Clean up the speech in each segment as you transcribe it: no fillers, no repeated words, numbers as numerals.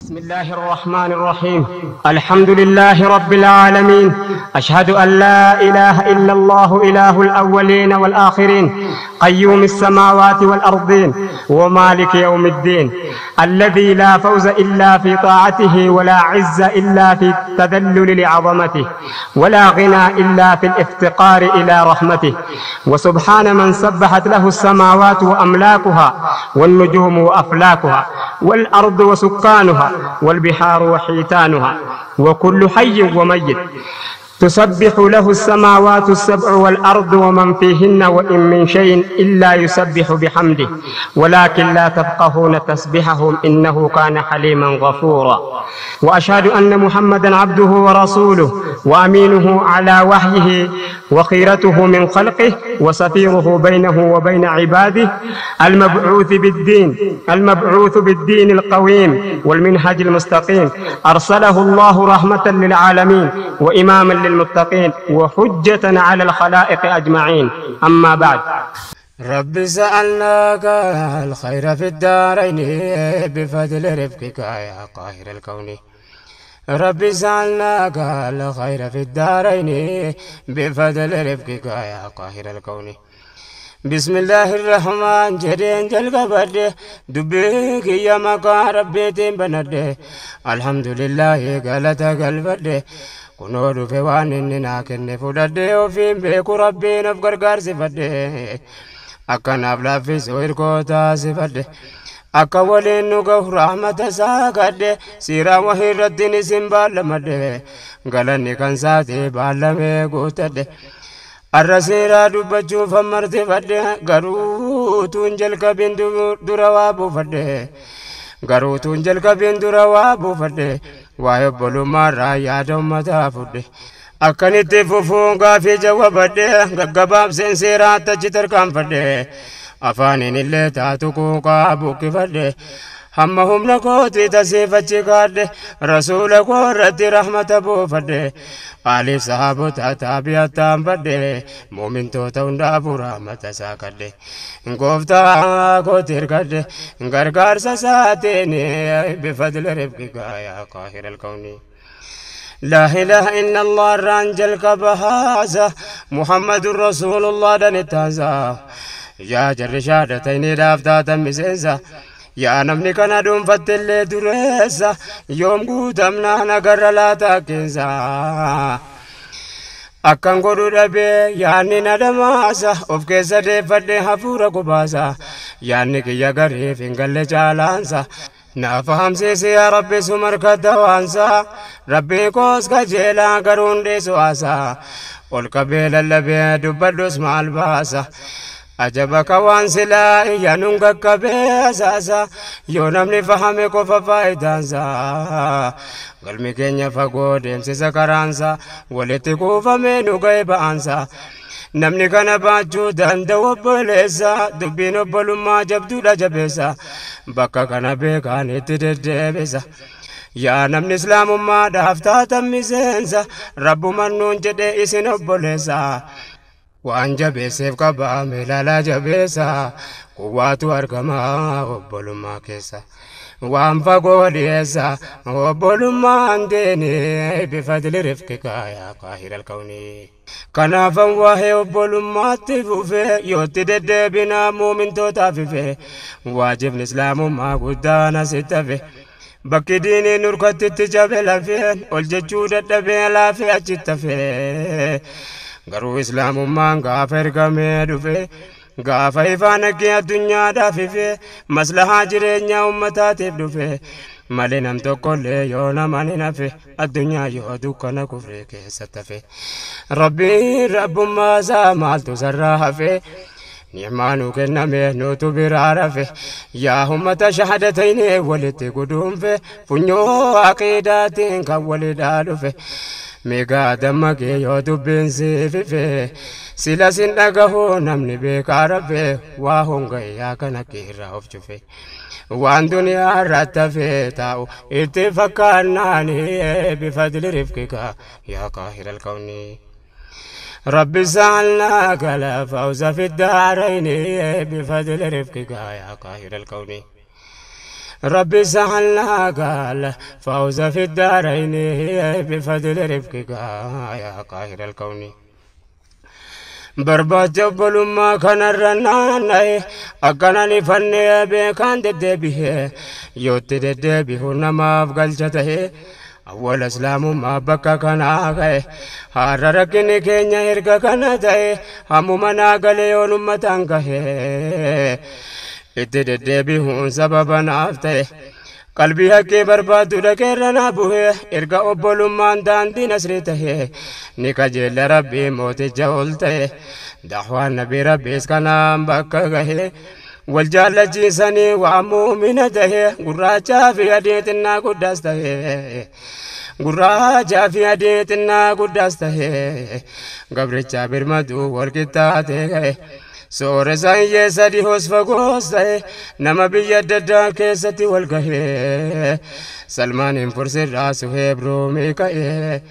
بسم الله الرحمن الرحيم. الحمد لله رب العالمين. أشهد أن لا إله إلا الله إله الأولين والآخرين، قيوم السماوات والأرضين، ومالك يوم الدين، الذي لا فوز إلا في طاعته، ولا عز إلا في التذلل لعظمته، ولا غنى إلا في الافتقار إلى رحمته. وسبحان من سبحت له السماوات وأملاكها، والنجوم وأفلاكها، والأرض وسكانها، والبحار وحيتانها، وكل حي وميت. تسبح له السماوات السبع والأرض ومن فيهن، وإن من شيء إلا يسبح بحمده ولكن لا تفقهون تسبيحهم، إنه كان حليما غفورا. وأشهد أن محمدا عبده ورسوله، وأمينه على وحيه، وخيرته من خلقه، وسفيره بينه وبين عباده، المبعوث بالدين القويم والمنهج المستقيم. أرسله الله رحمة للعالمين، وإماما للمتقين، وحجة على الخلائق أجمعين. أما بعد. رب سألناك الخير في الدارين بفضل رفقك يا قاهر الكون. رب سألناك الخير في الدارين بفضل رفقك يا قاهر الكون. بسم الله الرحمن جرين جلق بده دبيك يا مكا ربي تنبنده. الحمد لله قالت قلبده كنو دفه وان إننا كن فدده وفين بيكو ربي نفقر قارسي فده. أكنا بلا في سوير كوتا سفده. Akka waliin nu gahu rahmata isaa kadhe, siiraa wahii irratti ni sin baallamadhe, galanni kan saatee baallamee guutadhe. Arra seeraa dubbachuuf hammartifadhe, garuu tuun jalqabin dura waa buufadhe. Garuu tuun jalqabin dura waa buufadhe, waa'ee obbolummaarraa yaada uummataa fudhe. Akkanitti fufuun gaafii jawwabadhe, gaggabaabseen seeraatti achi tarkaanfadhe. Afaaniin illee taatu kuuqaa buqqifadhe, hamma humna kootii tasiifachi kaadhe, rasuula koo irratti rahmata buufadhe. Aaliif sahaabota taabi'attaan badhe, muumintoota hundaafuu rahmata isaa kadhe. Gooftaa kootii hirkadhe, gargaarsa isaatiin bifadli rifqika yaa qaahira alkawni. لا إله إلا الله الرانجل كبهازا، محمد رسول الله دنتازا. يا جر شهادتين دافتاتا مسنسا، يا نمني كان دوم فتل دريسا، يوم قدامنا نقر لا تكنسا. أكن قدو دبي يعني ندماسا، أوف كيسا دي حفورة قباسا، يعني كي يغري فنقل جالانسا. نافهم سيسي يا ربي سمر كدوانسا، ربي كوس كجيلا قرون دي سواسا، والقبيل اللبي دبدوس مع الباسا. أجبك وانسلا يا نونغا كبيساسا، يونم لفهمي كوفا فايدانسا. قلمي كينيا فاقو ديمسي سكرانسا، ولتي كوفا مينو غيبا أنسا. نمني كان باجو دند وبلسا، دبينو بلوما جبدو لا جبسا، بكا كان بيكان تدبسا. يا نمني اسلام ما دافتا تمسنسا، رب منون جدي اسن وبلسا. وان جبسيف كبا ملالا جبسا، قواتو أرقما وبلوما كيسا. وان فقو ديسا وبلوما انديني بفضل رفقك يا قاهر الكون. كنافا وهي وبلوما تفوفي، يوتي ددبنا مؤمن توتافي، واجب الإسلام ما قدانا ستفي. بكي ديني نوركت تجابي لفين، والججود الدبي لا في أجتفي. Garuu islaamummaan gaafa ergamee dhufe, gaafa ifaan akka addunyaadhaaf ife, maslahaa jireenyaa uummataatiif dhufe. Malee nam tokkollee yoo namaan hin hafe, addunyaa yoo dukkana kufree keessatti hafe. Rabbiin rabbummaa isaa maaltu sarraa hafe? Ni'maa nuu kenname nuutu biraa rafe. Yaa uummata shahaadatayni walitti guduunfe, funyoo aqiidaatiin kan walidhaa dhufe. Meegaa dammaqee yoo dubbiin siifife, sila sin dhagahuu namni beekaa rafe, waa hongayyaa kana keerraa of cufe. Waan duniyaa irratti hafee taa'u itti fakkaannaani bifadli rifqika yaa qaahira alkawni. رب سألناك لا فوز في الدارين بفضل رفقك يا قاهر الكون. ربي سهلنا قال فوز في الدارين بفضل رفقك يا قاهر الكون. Barbaacha obbolummaa kanarra naanna'e akkanaan ifannee beekaan deddeebi'e yootti deddeebi'u namaaf galcha ta'e awwala islaamummaa bakka kanaa ka'e har'a rakkinni keenya erga kana ta'e hammuma naa galee yoon ummataan gahe itti deddeebi'uun sababa naaf ta'e. Qalbii haqqee barbaaddu dhaqeerra naa bu'e erga obbolummaan daandii nasrii ta'e ni kajeella rabbii mooticha ol ta'e dahwaan nabii rabbiis kanaan bakka gahe wal jaallachiisanii waa muumina ta'e gurraachaa fi adii xinnaa guddaas ta'e gurraachaa fi adii xinnaa guddaas ta'e gabrichaa birmaduu wal qixxaatee ga'e. Sooressa hiyyeessa dhihoos fagoos ta'e nama biyya adda addaa keessatti wal gahee Salmaaniin Fursirraa Suheeb Roomii ka'ee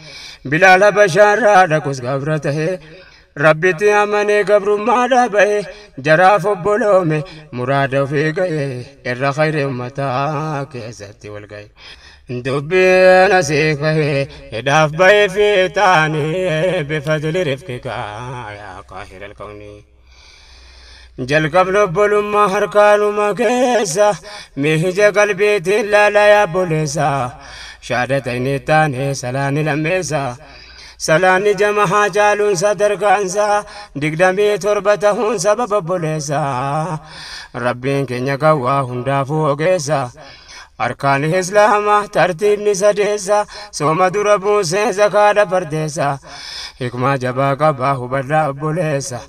Bilaal Habashaarraa dhaqus gabra ta'e Rabbitti amanee gabrummaa dhaaba'e jaraaf obboloome muraada ofii ga'e irra khayri ummataa keessatti wal ga'e. Dubbiin asii ka'e hidhaaf ba'ee fi taanii bifadli rifqika yaa qaahira alkawnii. Jalqabni obbolummaa harkaanuma keessa miija qalbiitiin laalaa yaabboleessa shaadata inni taane salaanni lammeessa salaanni jamahaa caaluun sadarkaansa 27 tahuun sababa obboleessa rabbiin keenya kawwaa hundaafuu ogeessa. Arkaan islaamaa tartiibni sadeessa sooma dura buusee zakaadha fardeessa hikmaa jabaa qabaa hubadhaa obboleessa.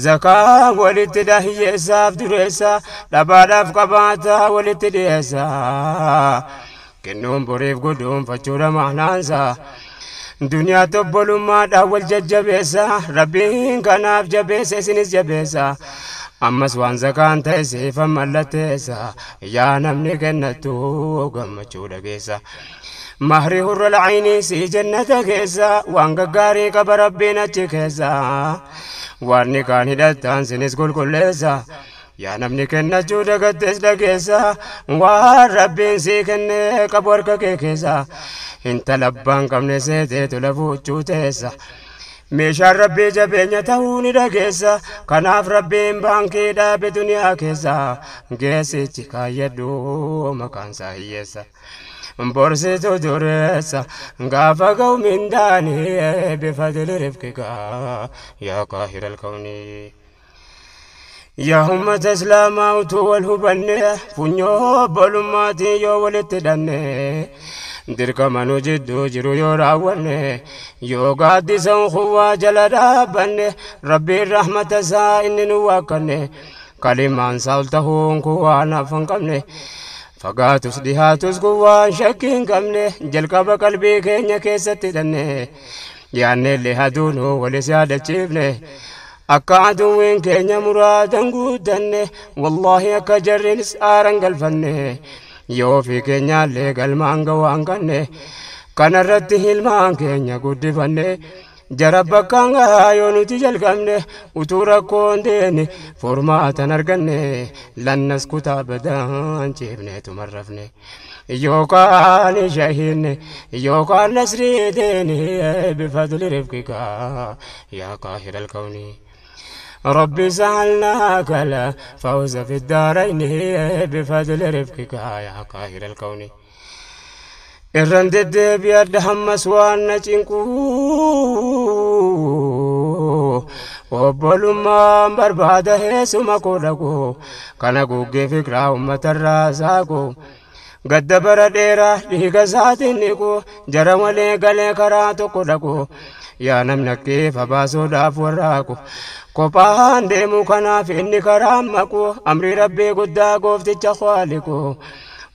Zakaa walitti hiyyeessaaf dureessa dhabaadhaaf qabaataa walitti dhiyeessa kennuun boriif guduunfachuudha maanaansa duniyaa obbolummaadhaan wal jajjabeessa rabbiin kanaaf jabeessa isinis jabeessa ammas waan zakaan ta'e siifan mallatteessa yaa namni kennattu gammachuu dhageessa. Mahri hurra lacayni si jannata keessa waan gaggaarii qaba rabbiin achi keessa. Waan kaan hidhattaan sinis qulqulleessa yaa namni kennachuu dagattes dhageessa waan rabbiin sii kennee qabu harka kee keessa intala abbaan qabne seetee tola fuuchuu teessa meeshaan rabbii jabeenya ta'uu ni dhageessa kanaaf rabbiin baankii dhaabe duniyaa keessa geessichi kaayyadhu maqaan isaa hiyyeessa. Borsitu dureessa gaafa ga'u mindaanii bifadli rifqika yaa qaahira alkawnii. Yaa ummata islaamaa utuu wal hubanne funyoo obbolummaatiin yoo walitti hidhanne dirqama nu jidduu jiru yoo raawwanne yoo gaaddisa ukhuwaa jala dhaabbanne rabbiin rahmata isaa inni nu waakkanne kalimaan isaa ol tahuun kun waan hafa hin qabne. Fagaatus dhihaatus kun waan shakkii hin qabne jalqaba qalbii keenya keessatti hidhanne yaannellee haduunuu walis yaadachiifne akka aduwwiin keenya muraadan guutanne wallaahi akka jarriinis aaran galfanne yoo ofii keenyaallee galmaan gawaan kanne kanarratti hilmaan keenya guddifanne jara bakkaan gahaa yoo nuti jalqabne utuu rakkoon deene furmaatan arganne lannas kutaa badaan ciifneetu marrafne yookaan shahinne yookaan nasrii deene bifadli rifqika yaa qaahira alkawnii. ربي سهلناك الفوز في الدارين بفضل رفقك يا قاهر الكون. Irran deddeebi'adha hammas waan na cinqu obbolummaan barbaada heessuma koo dhaqu kana guggee fikiraa uummatarraa saaqu gadda bara dheeraa dhiiga isaatiin dhiqu jara malee galee karaa tokko dhaqu yaa namni akkeef abaasuudhaaf warraaqu kophaan deemu kanaaf inni karaa maqu amrii rabbii guddaa goofticha khwaaliqu.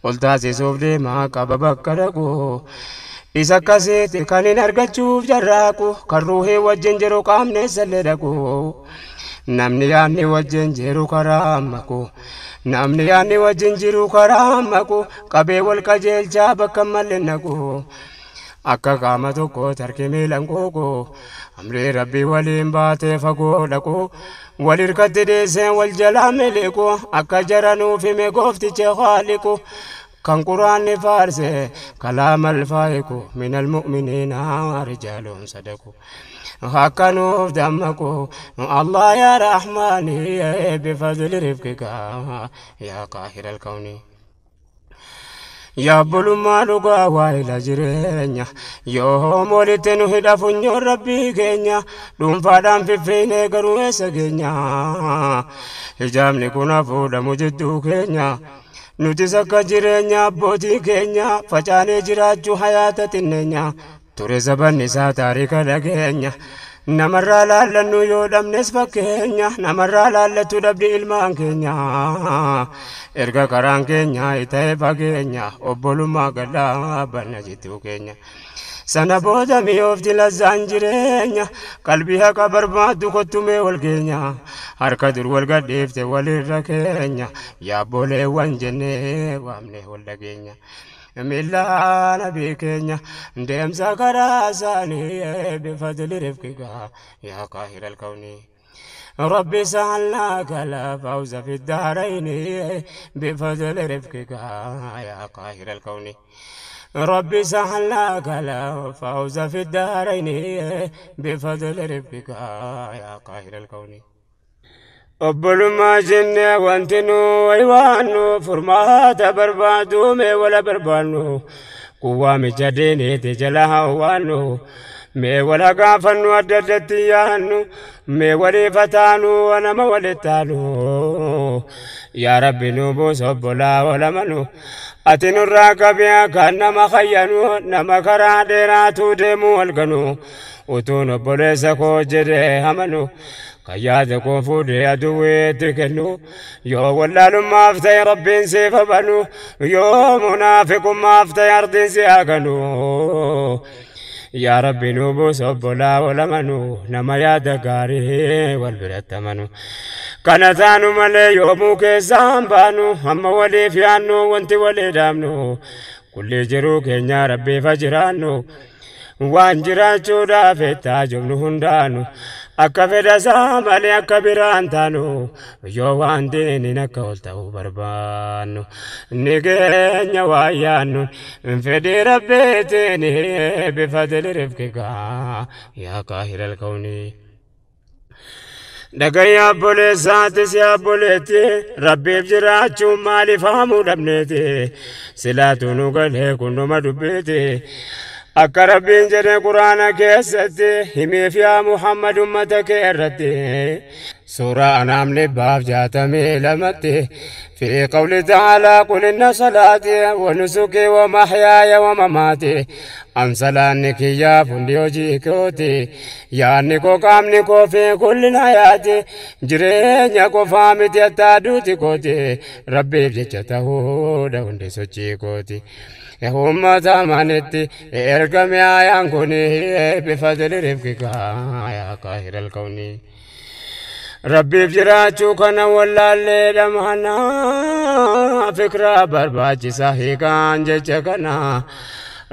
Ol taasisuuf deemaa qaba bakka dhaqu isa akkasiitti kan hin argachuuf jarraaqu kan ruuhii wajjin jiru qaamni sallee dhaqu namni yaadni wajjin jiru karaa maqu namni yaadni wajjin jiru karaa maqu qabee wal qajeelchaa bakka malle naqu akka qaama tokko tarkii miilan quuqu amrii rabbii waliin baatee fagoo dhaqu wal hirkatti deessee wal jalaa miliqu akka jara nuuf hime goofticha haaliqu Kan quraanni faarse kalaama alfaayiku min almu'miniina rijaaluun sadaku hakkanuuf dammaqu Allah yaa Rahmaani bifadli rifqika yaa qaahira alkawni. Yaa obbolummaa dhugaa waa'ila jireenya yoom walitti nu hidha funyoon rabbii keenya dhuunfaadhaan fiffiinee garuu eessa keenya hijaabni kun hafuudhamu jidduu keenya nutis akka jireenya abbootii keenya facaanee jiraachuu hayaata xinneenya ture sabanni isaa taarika dhageenya namarraa laallannu yoo dhabnes fakkeenya namarraa laallatu dhabdi ilmaan keenya erga karaan keenya ta'e fageenya obbolummaa gadhaabanna jidduu keenya sana booda mi'oofti lazzaan jireenya qalbii haqa barbaaddu kottumee wal keenya harka dur wal gadhiifte walirra keenya yaabboleewwan jennee waamne wal dhageenya. Miila nabii keenya deemsa karaa isaanii bifadli rifqika yaa qaahira alkawni. ربي سألناك الفوز في الدارين بفضل رفقك يا قاهر الكون. ربي سألناك الفوز في الدارين بفضل رفقك يا قاهر الكون. Obbolummaa jennee wanti nu waywaannu furmaata barbaadu mee wala barbaannu kun waamicha diiniiti jala hawwaannu mee wala gaafannu adda addatti yaannu mee waliif taanu nama walitti taanu yaa Rabbi nu buusa obbolaa walamanu ati nurraa qabii kan nama hayyanu nama karaa dheeraatu deemu walganu utuun obboleessa koo jedhee amanu Kayyaata koo fuudhee aduweetti kennu yoo wallaalummaaf ta'e rabbiin siif banu yoo munaafiqummaaf ta'e ardiin si haganu yaa Rabbi nu buusa obbolaa walamanu nama yaada gaarii wal biratti amanu kana taanu malee yoomuu keessaan baanu amma waliif yaannu wanti walii dhaabnu kulli jiruu keenya rabbiif jiraannu waan jiraachuudhaaf itti hundaanu akka fedha isaa malee akka biraan taanu yoo waan diiniin akka ol ta'uu barbaannu ni keenya waa yaannu fedhii rabbiitiin bifadli rifqika yaa qaahira alkawni. Dhagaya obboleessaatis yaa obboleetti rabbiif jiraachuun maaliif haamuu dhabneeti silaatu nu galee kunuma dubbiiti. Akka rabbiin jedhe quraana keessatti himiif yaa Muhammad ummata kee irratti suuraa anaam 162tti fi qawli ta'aalaa qul inna salaatii wa nusukii wa mahyaaya wa mamaatii an salaanni kiyyaaf hundi hojii kooti yaanni koo qaamni koo fi kulli hayaati jireenya qofaa miti attaaduuti kooti rabbiif jecha ta'uudha hundi sochii kooti. Ummata manitti ergame ayaan kun bifadli rifqika yaa qaahira alkawni. Rabbiif jiraachuu kana wallaallee dhamana fikraa barbaachisa hiikaan jecha kana.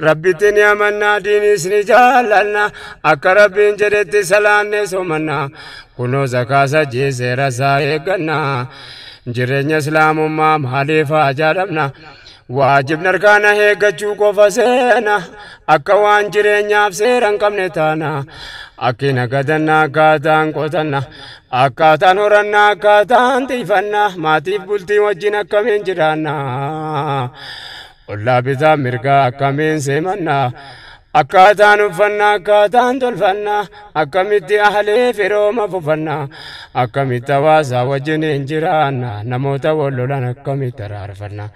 Rabbitti ni amannaa diinis ni jaallanna akka rabbiin jedhetti salaanne soomanna kunoo zakaa sajjii seera isaa eegganna jireenya islaamummaa maaliif haa jaalamna. Waajibni arkaana eeggachuu qofa seena akka waan jireenyaaf seera hin qabne taana akki nagadanna akkaataan qotanna akkaataan horanna akkaataan tiifanna maatiif bultii wajjin akkamiin jiraanna ollaa bitaa mirgaa akkamiin seemanna akkaataan uffannaa akkaataan tolfanna akkamitti ahlee firooma fufanna akkamitti hawaasaa wajjin hin jiraanna namoota wal lolan akkamitti araarfanna.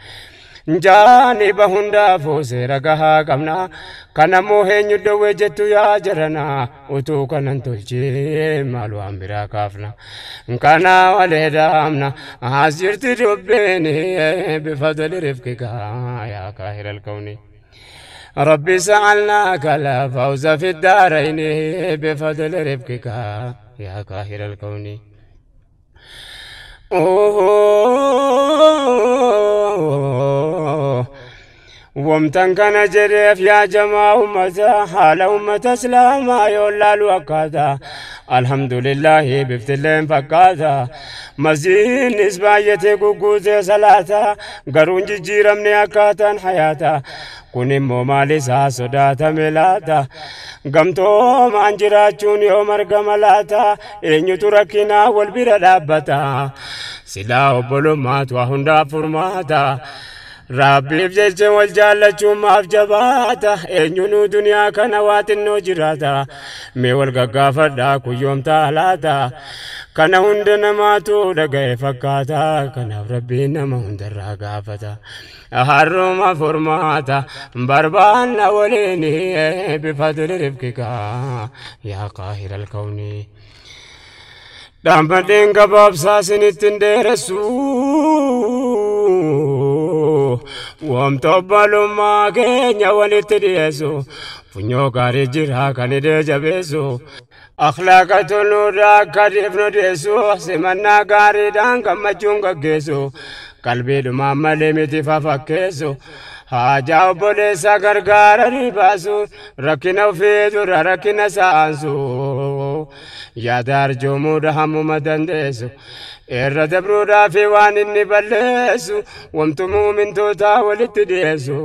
Jaaniba hundaafuu seera gahaa qabna kanammoo eenyu dhowwee jettu yaa jarana utuu kanan tolchee maal waan biraa kaafna kana walee dhaamna as jirti dubbiin bifadli rifqika yaa qaahira alkawni. ربي سألناك الفوز في الدارين بفضل رفقك يا قاهر الكون. Wamtan kana jedheef yaa jamaa ummata haala ummata islaamaa yoo laalu akkaata alhamdulillahi biftilleen fakkaata masjiidnis baay'atee gugguutee salaata garuun jijjiiramne akkaataan hayaata kun immoo maal isaa sodaatame laata gamtoomaan jiraachuun yoo margama laata eenyutu rakkinaa wal bira dhaabbata silaa obbolummaatu waa hundaaf furmaata Rabbiif jecha wal jaallachuun maaf jabaata eenyunuu duniyaa kana waa xinnoo jiraata mee wal gaggaafadhaa kuyyoomtaa laata kana hunda namaatu dhaga'e fakkaata kanaaf rabbiin nama hundarraa gaafata harruma furmaata barbaanna waliin bifadli rifqika yaa qaahira alkawni dhaammadheen gabaabsaa isinitti hin dheeressu wamta obbolummaa keenya walitti dhiyeessu funyoo gaarii jira kan hidhee jabeessu akhlaaqa toluudhaa akka dhiifnu dhiyeessu simannaa gaariidhaan gammachuun gaggeessu qalbiidhumaan malee miti fafakkeessu haajaa obboleessaa gargaaranii baasu rakkina ofii dura rakkina saansu yaada arjoomuudha hammuma dandeessu irra dabruudhaa fi waan inni balleessu wamtu muumintootaa walitti dhiyeessu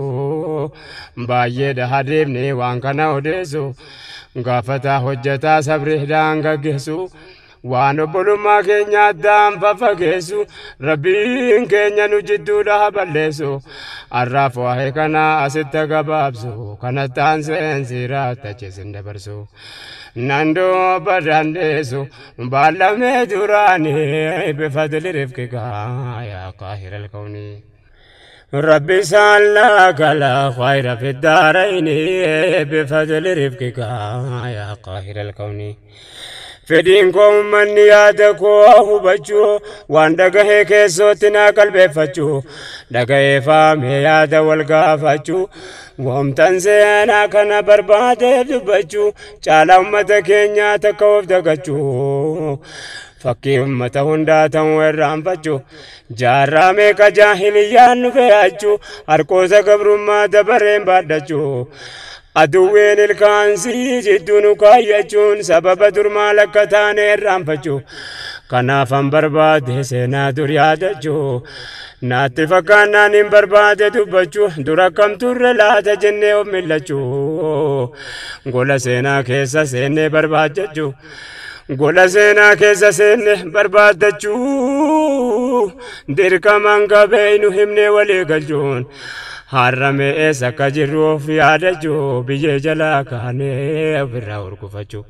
baay'eedha hadiifni waan kana odeessu gaafataa hojjetaa sabriidhaan gaggeessu waan obbolummaa keenya addaan faffageessu rabbiin keenya nu jidduudha balleessu arraaf waa'ee kana asitti gabaabsu kanattaan seensiiraatti achisin dabarsu nan dubba dandeessu baallamee duraanii bifadli rifqika yaa qaahira alkawnii ربي سألناك لا خير في الدارين بفضل رفقك يا قاهر الكون fedhiin koo uummanni yaada koo hubachuu waan dhagahee keessootti naa qalbeeffachuu dhagahee faamee yaada wal gaafachuu wamtan seenaa kana barbaadeef dubbachuu caalaa ummata keenyaa takka of dagachuu fakkii ummata hundaa ta'uu irraanfachuu jaarraa meeqa jaahiliyyaan nu fe'achuu harkoota gabrummaa dabareen baadhachuu aduwween ilkaansii jidduu nu kaayyachuun sababa dur maal akka taane irraanfachuu kanaafan barbaade seenaa dur yaadachuu naatti fakkaannaan hin barbaade dubbachuu dur akkam turre laata jennee of millachuu gola seenaa keessa seennee barbaadachuu gola seenaa keessa seenne barbaaddachuu dirqamaan qabee nu himnee walii galchuun harrame eessa akka jirru of yaadachuu biyyee jalaa kaanee ofirraa hurgufachuu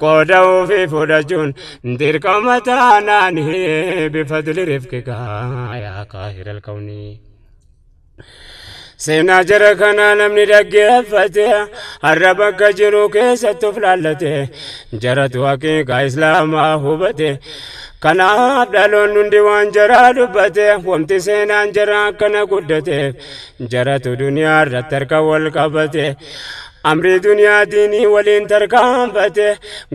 qooda ofii fudhachuun dirqama taanaan bifadli rifqika yaa qaahira alkawnii. Seenaa jara kanaa namni dhaggeeffate har'a bakka jiru keessatti of laallate jaratu haqiiqaa islaamaa hubate kanaaf dhaloonni hundi waan jaraa dubbate wamti seenaan jaraa akkana guddateef jaratu duniyaa irratti harka wal qabate amrii duniyaa diinii waliin tarkaanfate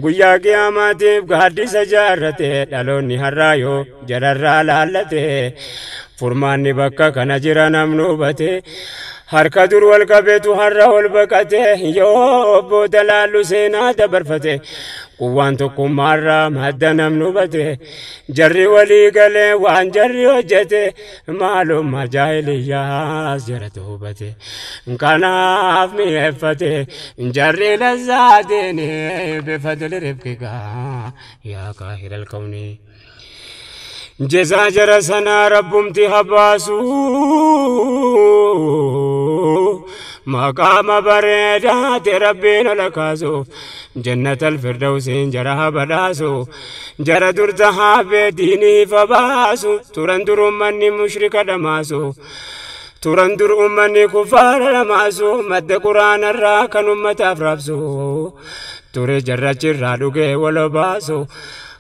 guyyaa qiyaamaatiif gaaddisa jaarrate dhaloonni har'aa yoo jararraa laallate furmaanni bakka kana jira namni hubate harka dur wal qabeetu har'a wal baqate yoo obboota laallu seenaa dabarfate kuwaan tokkummaarraa madda namni hubate jarri walii galee waan jarri hojjete maalummaa jaahiliyyaas jaratu hubate kanaaf mi'eeffate jarri lazzaatiin bifadli rifqika yaa qaahira alkawnii. Jezaa jara sanaa rabbumti habaasu maqaama bareedaate rabbiin ol kaasuuf jannata alfirdawsiin jara habadhaasu jara dur tahaabee diiniif habaasu turan dur ummanni mushrika dhamaasu turan dur ummanni kufaara dhamaasu madda quraanarraa kan ummataaf raabsu ture jarrachirraa dhugee wal obaasu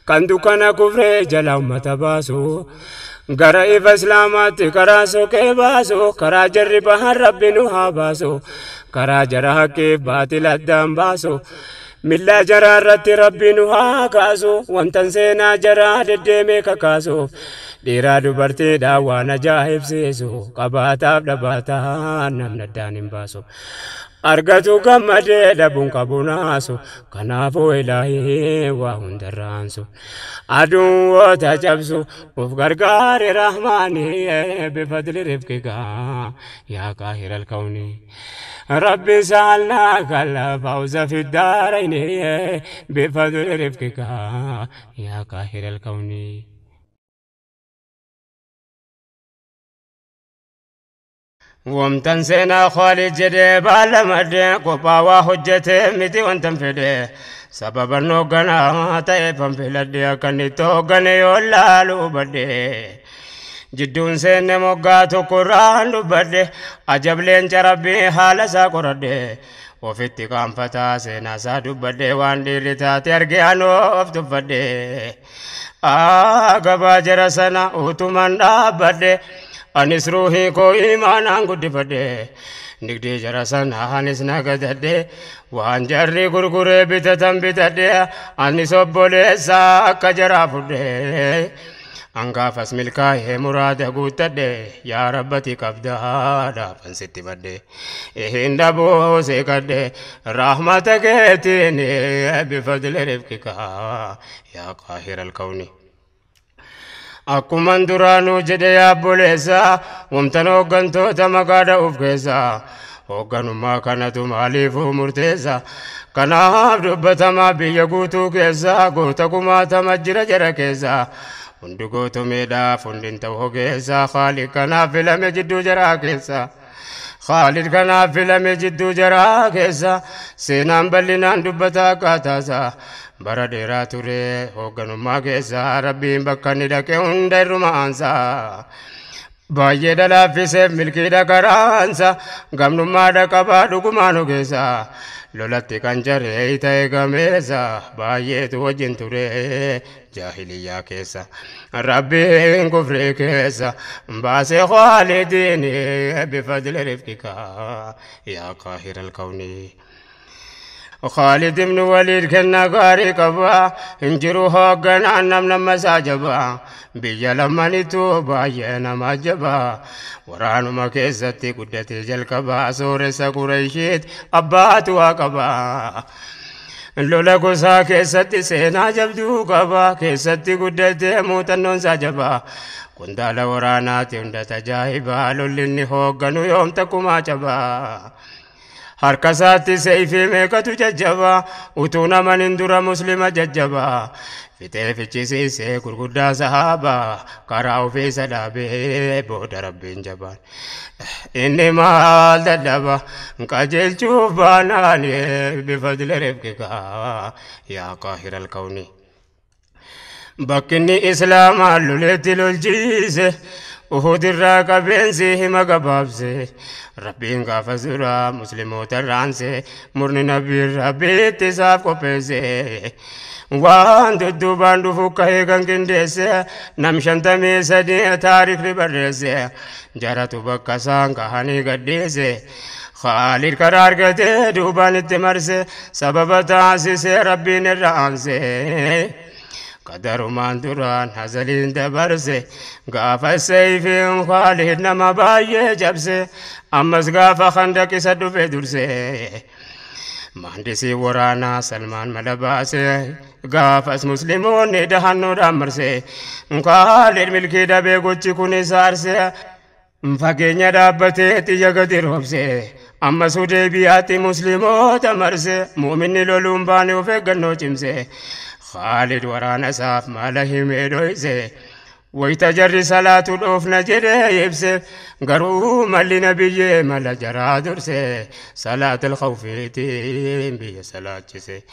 kan dukkana kufree jala ummata baasu gara ifa islaamaatti karaa soqee baasu karaa jarri bahan rabbi nu haa baasu karaa jara haqqiif baatil addaan baasu milla jaraa irratti rabbi nu haa kaasu wantan seenaa jaraa deddeemee kakaasuuf Dhiiraa dubartiidhaan waan ajaa'ibsiisu qabaataaf dhabaataan namni addaan hin baasu. Argatu gammadee dhabuun qabu naasu kanaafuu ilaahii waa hundarraansu. Aduun woota cabsu of gargaare rahmaani bifadli rifqikaa yaa qaahiral kawnii. ربي سألناك الفوز في الدارين بفضل رفقك يا قاهر الكون. ومتن سينا خالد جدي بالمد قبا وحجته متي وانتم فدي سبب النوغنا تيفم في لدي كنتو غني يولالو بدي jidduun seenne moggaa tokkorraan dubbadhe ajab leenca rabbii haala isaa qoradhe ofitti qaanfataa seenaa isaa dubbadhe waan dhiirri taate arge anoof tuffadhe gabaa jara sana utuman dhaabbadhe anis ruuhii koo imaanaan guddifadhe nigdii jara sana anis nagadadhe waan jarri gurguree bitatan bitadhe anis obboleessa akka jaraa fudhe. Angaafas milkaa'ee muraada guuttadhe yaa rabbati qabdaa dhaafan sitti badde hin dhabuu seeqadhe rahmata keetiin bifadli rifqikaa yaa qaahiral kawni. Akkuman duraanuu jedhe yaa obboleessa wamtan hooggantoota maqaa dha'uuf keessa hoogganummaa kanatu maaliifuu murteessa kanaaf dubbatamaa biyya guutuu keessa goota kumaatama jira jara keessa. Hundi gootumeedhaaf hundin ta'u ogeessa Khaalid kanaaf filame jidduu jaraa keessa. Khaalid kanaaf filame jidduu jaraa keessa seenaan bal'inaan dubbata akkaataasa bara dheeraa ture hoogganummaa keessa rabbiin bakka inni dhaqe hunda irruma aansa. Baay'ee dalaaffiseef milkiidha karaansa gamnummaadha qabaa dhugumaan ogeessa. Lolatti kan jaree ta'e gameessa baay'eetu wajjin ture jaahiliyyaa keessa. Rabbiin kufrii keessa baasee Khaalidiin bifadli rifqikaa yaa qaahiral kawnii. Khaalid ibn Waliid kennaa gaarii qaba hin jiru hoogganaan nam nama isaa jaba biyya lamanitu baay'ee nama jaba waraanuma keessatti guddatee jalqaba sooressa Qureeshiit abbaatu waa qaba. Lola gosaa keessatti seenaa jabduu qaba keessatti guddatee muuxannoon isaa jaba qondaala waraanaati hunda tajaajibaa lolli inni hoogganu yoom takkumaa caba. Harka isaatti seeyfii meeqatu jajjaba utuu naman hin dura muslima jajjaba fixee fichisiisee gurguddaa sahaaba karaa ofiisa dhaabee booda rabbiin jabaan inni maal dadhaba qajeelchuuf baanaan bifadli rifqikaa yaa qaahiral kawni. Bakki inni islaamaa loleetti lolchiise Uhud irraa qabeensi hima gabaabse rabbiin gaafa suraa musliimoota raanse murni nabii rabbiitti isaaf qopheesse waan dudduubaan dhufu ka'ee kan qindeesse nam 53 taarikni barreesse jaratu bakka isaan gahanii gadhiise. Khaalid karaa argatee duubaan itti marse sababa taasisee rabbiin irra aanse. Qadarumaan duraan hazaliin dabarse gaafa seeyfiin Khaalid nama baay'ee cabse ammas gaafa Khandaq isa dhufe durse. Mahandisii waraanaa Salmaan mala baase gaafas musliimoonni dahannoodhaan marse Khaalid milkii dhabee gochi kun isa aarse fageenya dhaabbatee xiyya gadi roobse ammas Hudaybiyaatti musliimoota marse muuminni loluun baane of eeggannoo cimse. Khaalid waraana isaaf mala himee dhoyse wayita jarri salaatu dhoofna jedhee ibse garuu malli nabiyyee mala jaraa durse salaatul khawfiitiin biyya salaachise.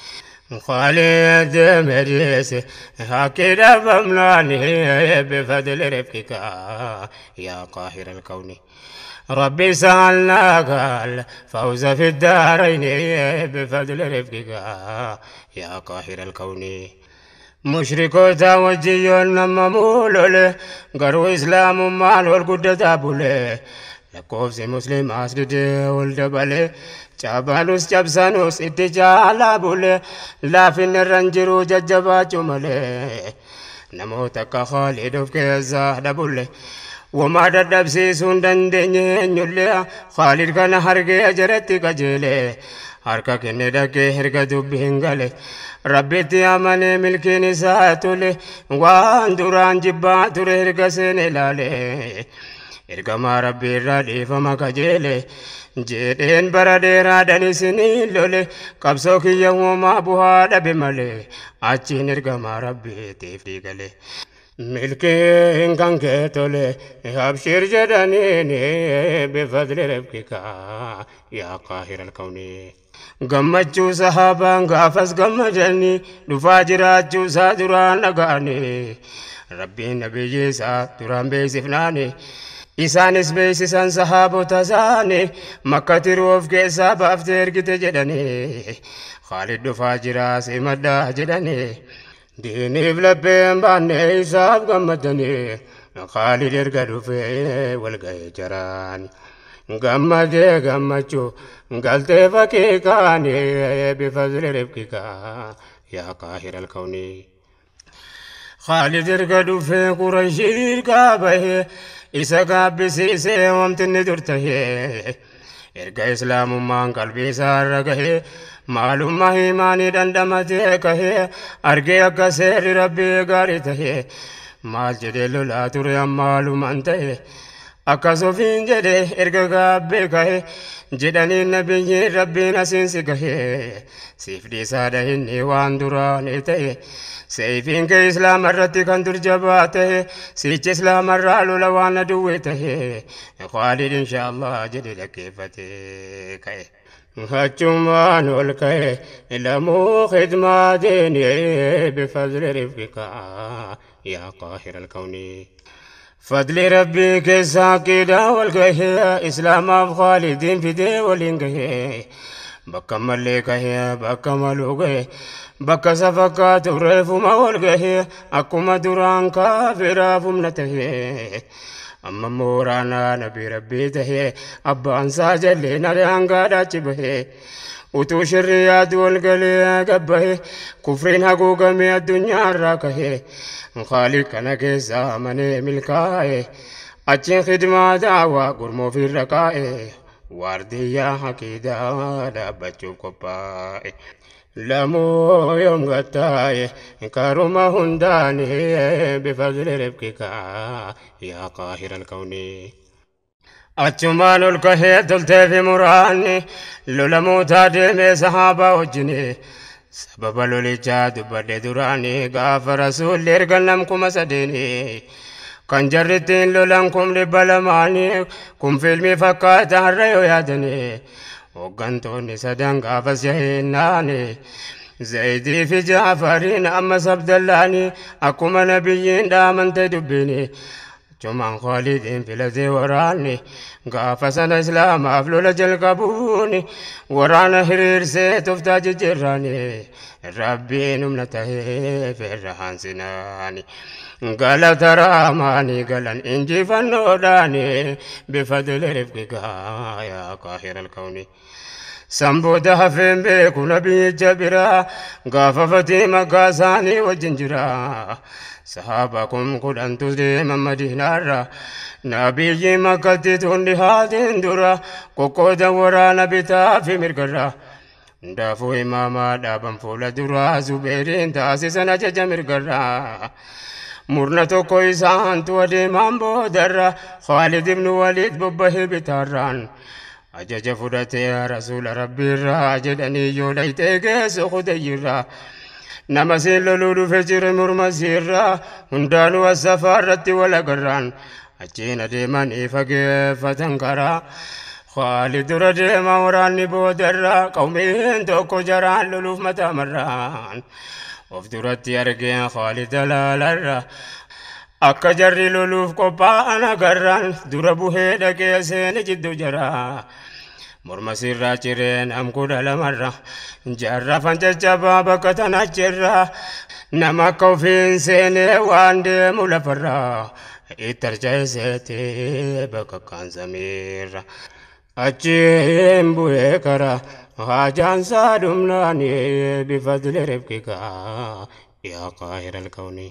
Khaalid deemee haqqi dhabamnaan bifadli rifqikaa yaa qaahiral kawni. ربي سألناك الفوز في الدارين بفضل رفقك يا قاهر الكون. مشركوتا وجيون نما مولول غرو اسلام مال والقدة بوله lakkoofsi musliimaas didee ol dabale cabanus cabsanus itti caalaa bule laafinni irra hin jiru jajjabaachuu malee. Namoota akka Khaalid of keessaa dhabulle wamaa dadhabsiisuu hin dandeenye eenyullee Khaalid kana hargee jaratti qajeele harka kenne dhaqee erga dubbi hin gale Rabbitti amanee milkiin isaa tole waan duraan jibbaa ture erga seene ilaale ergamaa Rabbii irraa dhiifama kajeele jedheen bara dheeraadhaan isinii lole qabsoo kiyya uumaa bu'aa dhabe malee achiin ergamaa Rabbiitiif dhiigale. Milkiin kan kee tole abshir jedhaniini bifadli rabbika yaa qaahira alkawni. Gammachuu sahaabaan gaafas gammadanii dhufaa jiraachuu isaa duraan dhaga'anii Rabbiin nabiyyi isaa duraan beeksifnaani. Isaanis beeksisan sahaabota isaanii Makka tiruu of keessaa baaftee ergite jedhanii Khaalid dhufaa jiraa simadhaa jedhanii diiniif lapheen baanne isaaf gammadanii Khaalid erga dhufee wal ga'ee jaraan gammadee gammachuu galtee fakkii kaanii bifadli rifqikaa yaa qaahira alkawnii. Khaalid erga dhufee Qurayshii ergaa bahee isa gaabbisiisee wanti inni dur tahee erga islaamummaan qalbii isaa irra gahee maalummaa imaanii dhandhamatee kahee argee akka seerri Rabbii gaarii tahee maal jedhee lolaa ture ammaalumaan ta'e akkas ofiin jedhee erga gaabbee kahee jedhanii nabiyyiin Rabbiin asiin si gahee siif dhiisaadha inni waan duraanii ta'e seefiin kee islaama irratti kan dur jabaa ta'e sichi islaama irraa lola waan aduwwee ta'e Khaalid insha Allah jedhe dhaggeeffatee ka'e. Achumaan ol ka'e lamuu khidmaa diinii bifadli rifqikaa yaa qaahira alkawnii. Fadli Rabbii keessaa qiidhaa wal gahee islaamaaf Khaalidiin fidee waliin gahee bakka mallee kahee bakka maluu gahee bakka safakkaatu reefuma wal gahee akkuma duraan kaafiraaf humna tahee amma mooraanaa nabii Rabbii tahee abbaan isaa jalleen hangaadhaachi bahee utuu shirri yaadu wal galee gabbahee kufriin haguugamee addunyaa irraa kahee Khaalid kana keessaa amanee milkaa'e achiin khidmaa daawaa gurmoo ofirra kaa'e waardiyyaa haqiidaa dhaabbachuuf qophaa'e. Lamuu yoom gattaa'e karuma hundaanii bifadli rifqikaa yaa qaahira alkawnii. Achumaan ol kahee toltee fi muraanni lola mootaa deemee sahaabaa wajjini sababa lolichaa dubbadhe duraanii gaafa rasuulli erga nam 3000 kan jarrittiin lolan 200,000 kun fiilmii fakkaata har'a yoo yaadanii hooggantoonni sadan gaafas yahinnaani Zaydii fi Jaafariin ammas Abdallaanii akkuma nabiyyiin dhaamante dubbiini Achumaan Khaalidiin filatee waraanni gaafa sana islaamaaf lola jalqabuuni waraana hiriirsee toftaa jijjiirraani Rabbiin humna tahee feerra haansinaani galata raamaanii galan injifannoodhaani bifadli rifqikaa yaa qaahira alkawnii. San booda hafeen beeku nabiyyicha biraa gaafa fatii Makkaa isaanii wajjin jira. Sahaaba 10,000tu deema Madiinaarra nabiyyi Makkatti tun dhihaatiin dura qoqqooda waraana bitaa fi mirgarra. Hundaafuu imaamaa dhaaban fuula duraa Zubeeriin taasisan ajaja mirgarra. Murna tokko isaantu adeemaan boodarra Khaalid ibnu Waliid bobbahee bitaarraan. Ajaja fudhatee rasuula Rabbiirraa jedhanii yoo dhayxee geessu Qudayyirraa. Nama siin loluu dhufe jire morma siirraa hundaanuu asafaa irratti wal agarraan achiin adeemanii fageeffatan karaa. Khaalid dura deema waraanni boodarraa qawmiin tokko jaraan loluuf mataa marraan of duratti argeen Khaalid alaalarra akka jarri loluuf qophaa'an agarraan dura buhee dhaqee seene jidduu jaraa. Morma sirraa cireen am 12rra jarra fancaccabaa bakka tanachirra nama akka ofiin seenee waan deemu lafarra itti harca'eseeti bakka kaan samiirra. Achiin bu'ee karaa haajaan isaa dhumnaanii bifadli rifqikaa yaa qaahira alkawnii.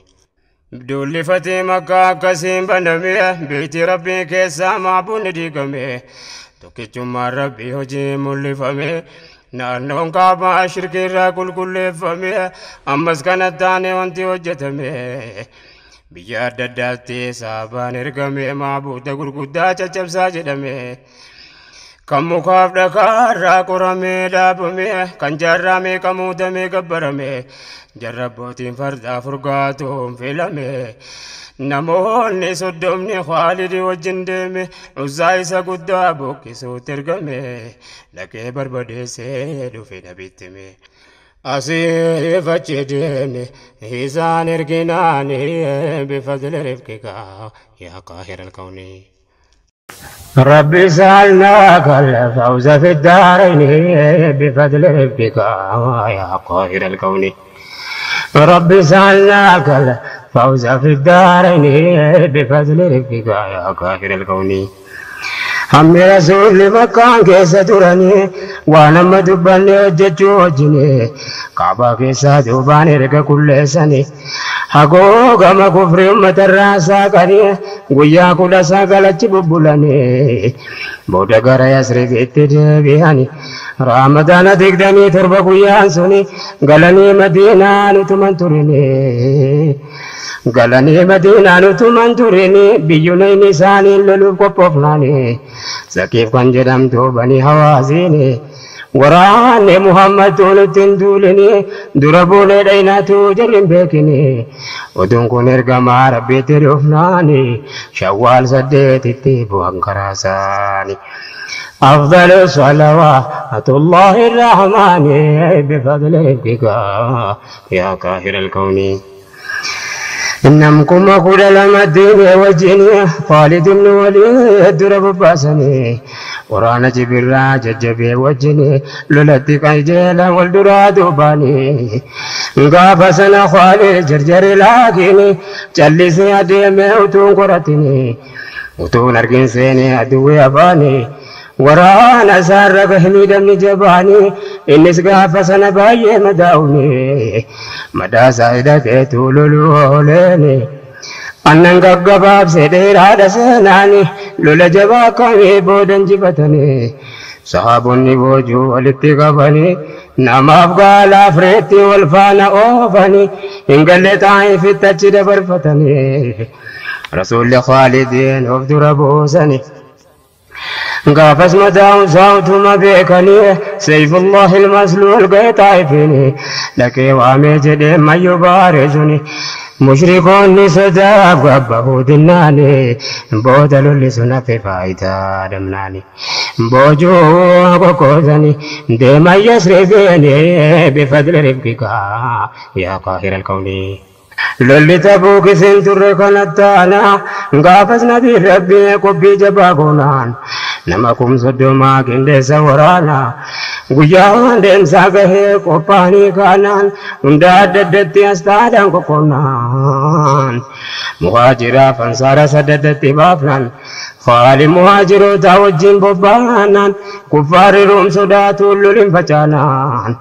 Duulli fatii Makkaa akkasiin baname, beeyti Rabbii keessaa maabuun diigame, tokkichummaan Rabbii hojii mul'ifame, naannoon Kaabaa shirkiirraa qulqulleeffame. Ammas kana taane wanti hojjetame, biyya adda addaatti saabaan ergame, maabuuta gurguddaa caccabsaa jedhame. Kan mukaaf dhakaarraa qoramee dhaabame, kan jaarraa meeqa muutamee gabbarame, jarra abbootiin fardaa furgaatuun filame. Namoonni 30 Khaalidi wajjin deeme, Uzzaa isa guddaa buqqisuutti ergame, dhaqee barbadeessee dhufe nabitti hime. Asiif achi deeme isaan erginaani bifadli rifqika yaa qaahira alkawni. ربي سألناك الفوز في الدارين بفضل ربك يا قاهر الكون. ربي سألناك الفوز في الدارين بفضل ربك يا قاهر الكون. هم رسول مكان كيس ترني وانا دبني وجهني كعبة كيس دوباني رك كل سنة hagoogama kufri uummatarraa saaqanii guyyaa 19 achi bubbulanii booda gara Yasribitti deebi'anii Ramadaana 27 guyyaan suni galanii Madiinaa nutuman turini, galanii Madiinaa nutuman turini, biyyuun isaanii loluuf qophoofnaani Saqiif kan jedhamtu banii Hawaasiini. Waraanni Muhammad nutti hin duulini, dura buunee dhaynaatu jarri hin beekini. Oduun kun ergamaa Rabbiitti dhufnaani Shawwaal 8tti bu'an karaa isaanii. أفضل صلوات الله الرحمن بفضل ربك يا قاهر الكون. إنكم 12 دين وجني خالد بن وليد درب باسني ورانا جبرا ججبي وجني لولتي قيجيلا والدرا دوباني غافسنا خالد جرجر لاكيني جلسي أديمي وتون قرتني وتون أرجين سيني أدوي أباني ورانا سارق حميد جباني إنس غافسنا باي مداوني مدا سايدة تولولوليني annan gaggabaabsee dheeraadha seenaani lola jabaa kamii boodan jifatanii sahaabonni boojuu walitti qabanii namaaf gaalaaf reetti wal faana oofanii hin galle Xaa'ifitti achi dabarfatanii rasuulli Khaalidiin of dura buusanii. Gaafas madaa'umsaa utuma beekanii Seyfullahi ilmasluul ga'e Xaa'ifiini dhaqee waamee jedhee mayyuu baareesuni mushrikoonni sodaaf gabbahuu dinnaani booda lolli sun hafe faayidaa dhabnaani boojuu qoqqoodanii deeman Yasribiini bifadli rifqika yaa qaahira alkawni. Lolli Tabuuk isin turre kanatti gaafas nabii Rabbii qophii jabaa goonaan nama 30,000 qindeessa waraana guyyaan deemsaa gahee qophaa'anii kaanaan hunda adda addatti astaadhaan qoqqoonnaan muhaajiraaf ansaara sadaddatti baafnaan Khaalid muhaajiroota wajjin bobba'anaan kuffaarri Room sodaatuun lolin facaanaan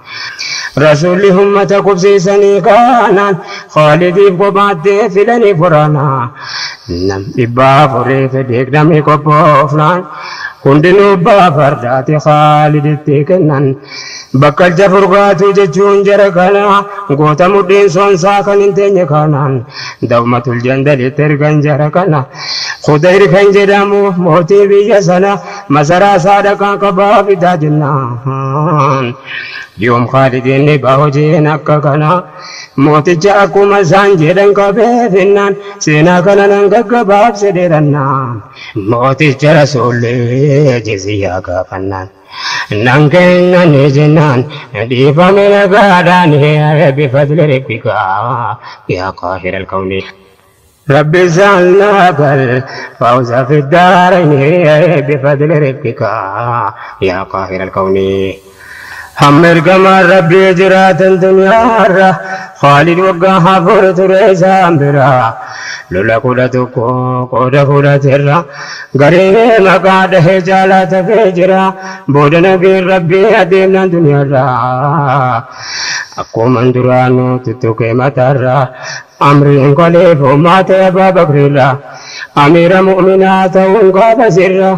rasuulli ummata qubsiisanii kaanaan Khaalidiif kophaatti filanii waraanaa nam 420 qophoofnaan hundinuu abbaa fardaati Khaaliditti kennan bakkalcha furgaatu jechuun jara kana goota mudhiin soonsaa kan hin teenye kanaan dawmatul jandalitti ergan jara kana Khudayr kan jedhamu mootii biyya sana masaraa isaa dhaqaa qabaa fidaa jennaan yoom Khaalidiin ni ba'a hojiin akka kana mooticha akkuma isaan jedhan qabee finnaan seenaa kana nan gaggabaabse dheerannaan mooticha rasuullee jizyaa gaafannaan nan kennani jennaan dhiifame nagaadhaan bifadli rabbika yaa qaahira alkawni. ربي سألناك الفوز في الدارين بفضل ربك يا قاهر الكون. هم ارقم ربي جرات دنيا خالد وقاها فرت ريسان برا Lola 11 qooda fudhateerra garee maqaa dhahee jaalaa tafee jira booda nabiin rabbii adeemnaan duniyaarra akkuma duraanuu tuttuqee mataarra amriin koleefummaa ta'e Abbaa Bakriirra amiira mu'minaa ta'uun gaafa sirra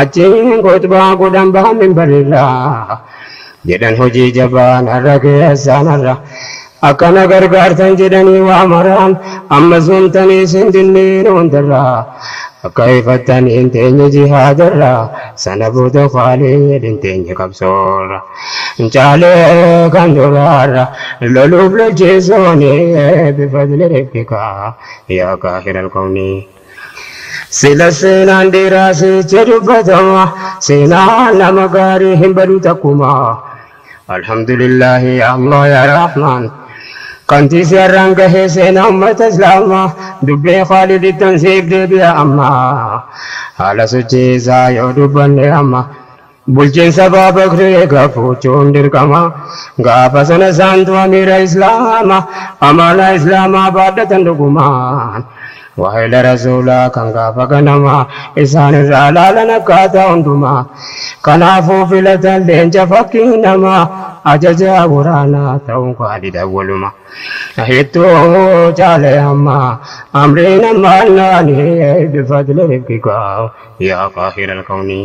achiin kutbaa godhan bahan minbarirra jedhan hojii jabaan har'a keessaan har'a akkana gargaartan jedhanii waa maraan amma suumtanii isin dinniin hundarraa akka ifattanii hin teenye jihaadarra sana booda Khaalid hin teenye qabsoorra caalee kan duraarra loluuf lolchiisuun bifadli rabbika yaa kaahira alkawni. Sila seenaan dhiiraa sichi dubbatama seenaan nama gaarii hin badu takkuma. Alhamdulillahi ya Allah ya Rahman. Kanti seeraan gahee seenaa uummata Islaamaa dubbii Khaalid tansiif deebi'a amma. Haala sochiisaa yoo dubbanne amma. Bulchiinsa Abbaa Bakrii gaafachuun dirqama. Gaafa sana isaantu amiira Islaamaa amaanaa Islaamaa baadhatan dhugumaan. Waa'ee rasuulaa kan gaafa ganamaa isaan irraa laalan akkaataa hundumaa. Kanaafuu filatan leenca fakkii namaa ajaja waraanaa ta'uun Khaalid awwaluma. Hedduu caalee amma amriin ammaannaanii bifadli rabbika yaa qaahira alkawni.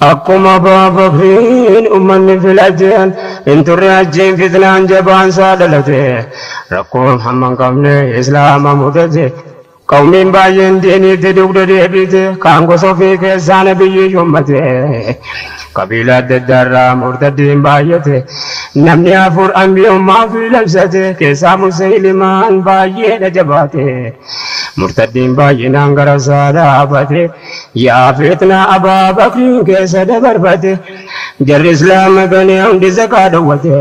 Akkuma Abbaa Bakriin uummanni filateen hin turre achiin fitnaan jabaan isaa dhalate rakkoon hamma hin qabne Islaama mudate. Qawmiin baay'een diiniitti dugda deebite kaan gosa ofii keessaa nabiyyi yommate. Qabiila adda addaarraa murtaddiin baay'ate namni 4 ambiyummaa fi labsate keessaa Musaylimaan baay'eedha jabaate. Murtaddiin baay'inaan gara isaa dhaabate yaa fitnaa Abbaa Bakriin keessa dabarbate jarri Islaama ganee hundi zakaa dhowwate.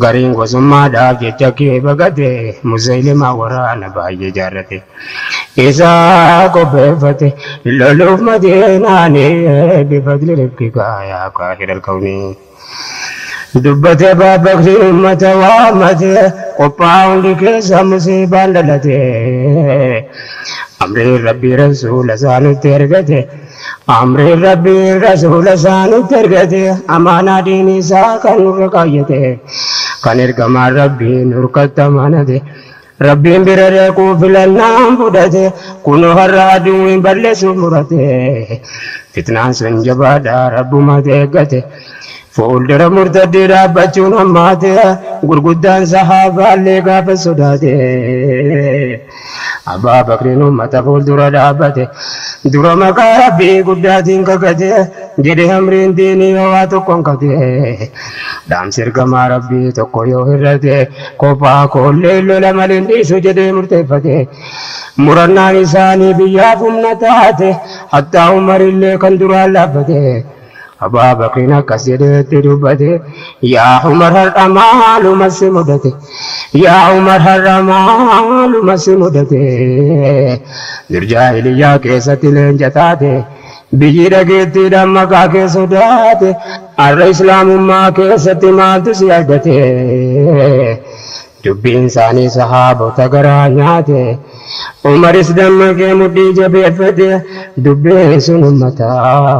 Gariin gosummaadhaaf jecha kee baqate Musaylimaa waraana baay'ee jaarrate. Isaa qopheeffate loluuf Madiinaanii bifadli rabbika yaa kaahira alkawni. Dubbate Abbaa Bakrii uummata waammate qophaa'aa hundi keessa musiibaan dhalate. Amriin rabbii rasuula isaa nutti ergate. Amriin rabbii rasuula isaa nutti ergate amaanaa diinii isaa kan nurra kaayyate kan ergamaan rabbii nurkatti amanate. Rabbiin bira dhaquu filannaan fudhate kunoo har'a aduun balleessuuf murate. Fitnaan sun jabaadha rabbumatu eeggate. Fuuldura murtaddii dhaabbachuun hammaate gurguddaan sahaabaallee gaafa sodaate. Abbaa Bakriin uummata fuuldura dhaabbate dura maqaa rabbii guddaatiin kakate jedhe amriin diinii yoo waa tokkoon kate. Dhaamsi ergamaa rabbii tokko yoo hir'ate kophaa koollee lola malee hin dhiisu jedhee murteeffate. Murannaan isaanii biyyaaf humna taate hattaa Umarillee kan duraan laaffate. Abbaa Bakriin akkas jedheetti dubbate yaa Umar har'a maaluma si mudate yaa Umar har'a maaluma si mudate dur jaahiliyyaa keessatti leenca taate biyyi dhageettiidhaan maqaa kee sodaate har'a Islaamummaa keessatti maaltu si argate. Dubbiin isaanii sahaabota garaa nyaate Umaris dammaqee mudhii jabeeffate dubbiin sun uummata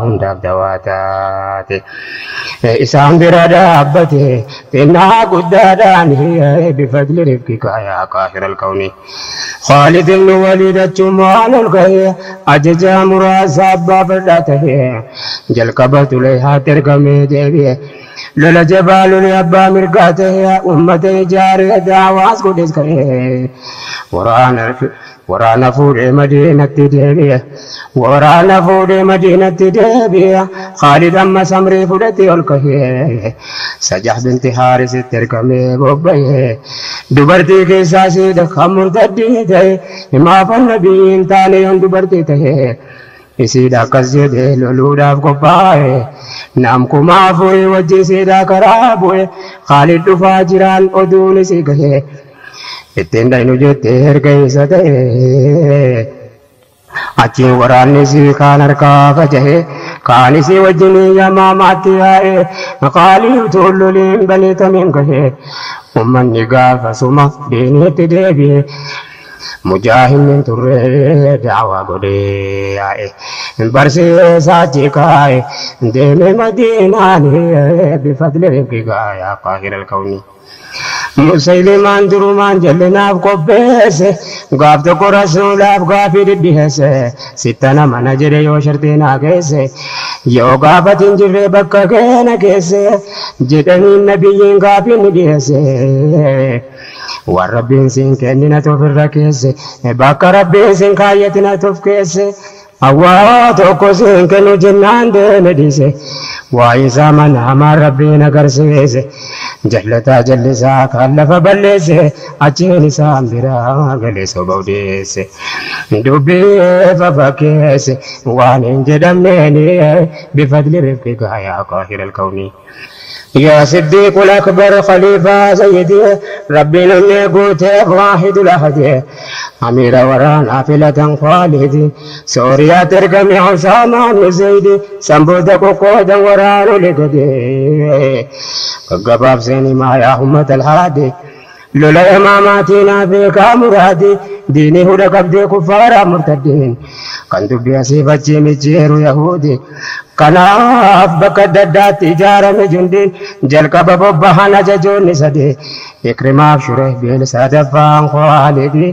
hundaaf dawaa taate. Isaan bira dhaabbate xinnaa guddaadhaan bifadli rabbika yaa kaahira alkawni. Khaalid ibn Waliid achumaan ol ga'e ajajaa muraasa abbaa fardaa ta'e jalqaba Tuleehaatti ergamee deebi'e. Lola jabaa lole abbaa mirgaa ta'e uummata ijaaree daawaas godhes ka'e. Waraana fuudhee Madiinatti deebi'e. Waraana fuudhee Madiinatti deebi'e. Khaalid amma samrii fudhatee ol ka'e. Sajah binti Haarisitti ergamee bobba'e. Dubartii keessaa siidha kan murtaddii ta'e. Himaafan nabii hin taane yoon dubartii ta'e. Isiidha akkas jedhee loluudhaaf qophaa'e. Nam 4000 wajjin siidhaa karaa bu'e. Khaalid dhufaa jiraan oduun isii gahe. Ittiin dhaynu jettee erga isa ta'e. Achiin waraanni sii kaan harkaa faca'e kaan isii wajjin Yamaamaatti yaa'e Qaalii utuu loliin Banii Tamiim gahe ummanni gaafasuma diiniitti deebi'e mujaahidni turre da'waa godhee yaa'e barsiisaa achi kaa'e deeme Madiinaan bifadli rifqikaa yaa qaahira alkawni. Musaylimaan durumaan jallinaaf qopheesse gaaf tokko rasuulaaf gaafii dhidhiheesse sittana mana jedhe yoo shartii naa keesse yoo gaafatin jirre bakka keena keesse jedhaniin nabiyyiin gaafii ni dhiheesse waan rabbiin siin kennina ofirra keesse bakka rabbiin siin kaayyatina of keesse hawaa tokko siin kennu jennaan deeme dhiise waa isaa mana hamaan rabbiin agarsiise jallataa jallisaa kan lafa balleesse achiin isaan biraa galee soba odeesse dubbii fafakkeesse waan hin jedhamneen bifadli rifqikaa yaa qaahira alkawnii. يا صديق الأكبر خليفة سيدي ربي نمي قوتي واحد الأحد أمير ورانا نافلة خالدي سوريا ترقمي عسامان زيدي سنبودك وقودا ورانا لقدي قباب سيني ما يا أمة الهادي لولا إماماتنا فيك مرادي ديني هدى قبدي كفارا مرتدين كان دبي سيفتي مجير يهودي kanaaf bakka adda addaatti ijaarame jundiin jalqaba bobbahan ajajoonni sadii Ikrimaaf Shurehbiil sadaffaan Khaalidi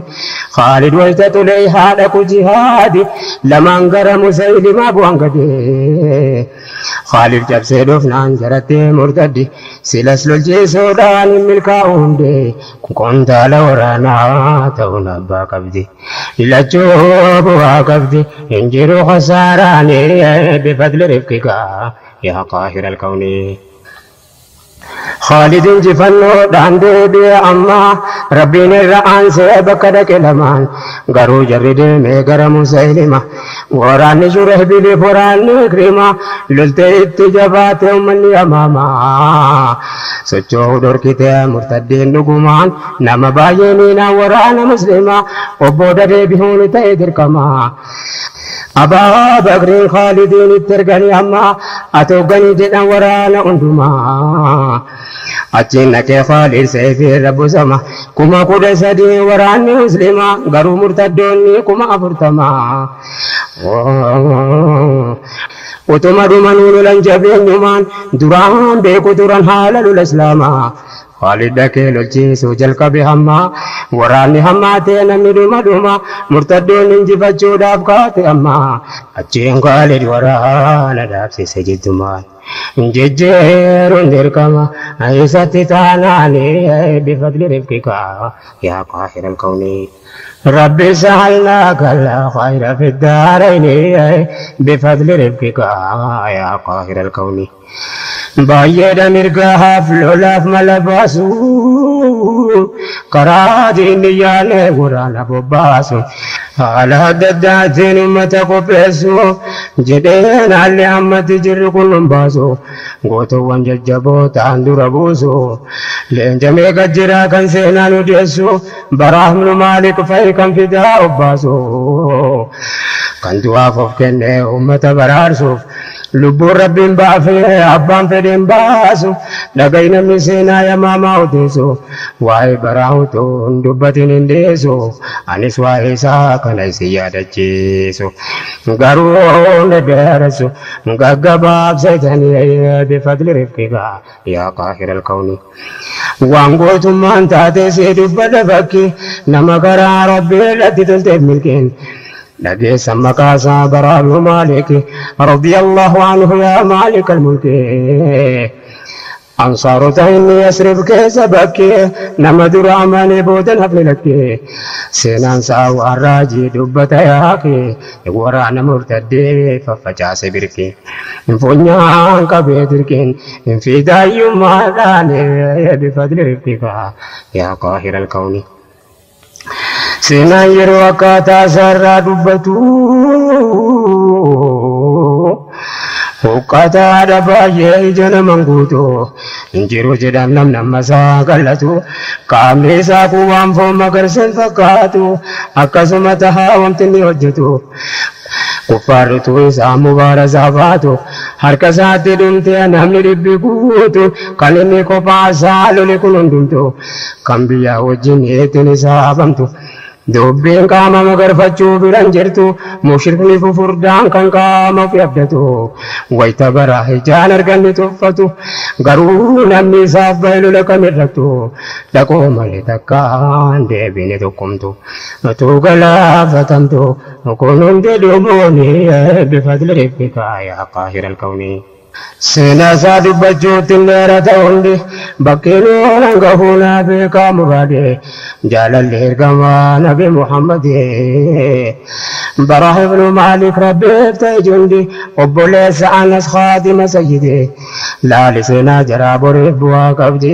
Khaalid wayta tulee haadha ku jihaadi lamaan gara Musaylimaa bu'an gadi Khaalid cabsee dhufnaan jaratti murtaddi silas lolchiisuudhaan hin milkaa'u hundee qondaala waraanaa ta'uun abbaa qabdi lachuu bu'aa qabdi hin jiru khasaaraan bifadli رفقك يا قاهر الكون. خالد جفنو داندي بي أما ربين الرآن سيبك دك لمان غرو جرد ميغر مسيلمة وراني شره بلي فراني كريمة للتي اتجابات من يماما سچو دور كته مرتدين نقمان نما باينينا ورانا مسلمة وبودا دي بهون تيدر كما أبا بكر خالدين الترغني أما أتوغني جدا ورانا أندما أتشنك خالد سيفي رب سما كما قد سدي وراني مسلمة غرو مرتدوني كما أفرتما وتما دمانون لنجبين يمان دران بيكو دران حالل الإسلام خالد دكيل الجيس جلق بهما وراني هماتي نمي دما دما مرتدون انجفتشو دافقات أما أتشين خالد ورانا دابسي سجد دمان ججير دركما عيسى تاناني بفضل رفقك يا قاهر الكون. ربي سهلناك الخير في الدارين بفضل رفقك يا قاهر الكون. بايد مرقاها في العلاف ملباسو قرادي نيالي ورانا بباسو على دداتين أمتك بيسو جدين علي أمتي جر كل باسو قوتو وانججبو تاندو ربوسو لين جميع جرا كان سينا نديسو براهم مالك فايكم فداء باسو كان دوافف كنه أمة برارسوف لبو ربين بافي أبان فدين باسو لقينا من سينا يا ماما وديسو واي براوتو دبتين انديسو أنس واي ساكن سيادة جيسو قارون درسو ققباب سيتني بفضل رفقك يا قاهر الكون. وانقوتم من تاتي سيدو بدفكي نما قرى ربي التي تلتف ملكين نبي سمك صابر مالك رضي الله عنه يا مالك الملك أنصار تهني يسرب كسبك نمدر أماني بودن هفلك سنان ساو الراجي دبت ياكي ورانا مرتدي ففجاس بركي فنيان كبيركين في دايم مالاني بفضل رفقك يا قاهر الكون. Seenaan yeroo akkaataa isaarraa dubbatu huqqataadha baay'ee ija naman guutu hin jiru jedham namni amma isaa qallatu qaamni isaa kun waan foon magarseen fakkaatu akkasuma tahaa wanti inni hojjetu Kuffaarritu isaa mubaarasaa baatu harka isaatti dhumte namni dhibbi guutu kan inni kophaa isaa lole kun hundumtu kan biyyaa wajjin eettiin isaa abamtu. Dubbiin qaama magarfachuu biran jirtu mushrikni fufurdaan kan qaama ofii abdatu wayita bara ijaan arganni tuffatu garuu namni isaaf bahe lola kamirrattu dhaqoo malee takkaan deebine tokkomtu utuu galaafatamtu kun hundi dhumuuni bifadli rabbika yaa qaahiral kawnii. Seenaa isaa dubbachuutti dheerata hundi bakkeen hanga fuunaa beekaa muraade jaalalli ergamaa Nabi Muhammad. Bara ibnu Maalik rabbiif ta'e jundi obboleessa Anas khaatima sayyidi laali seenaa jaraa boriif bu'aa qabdi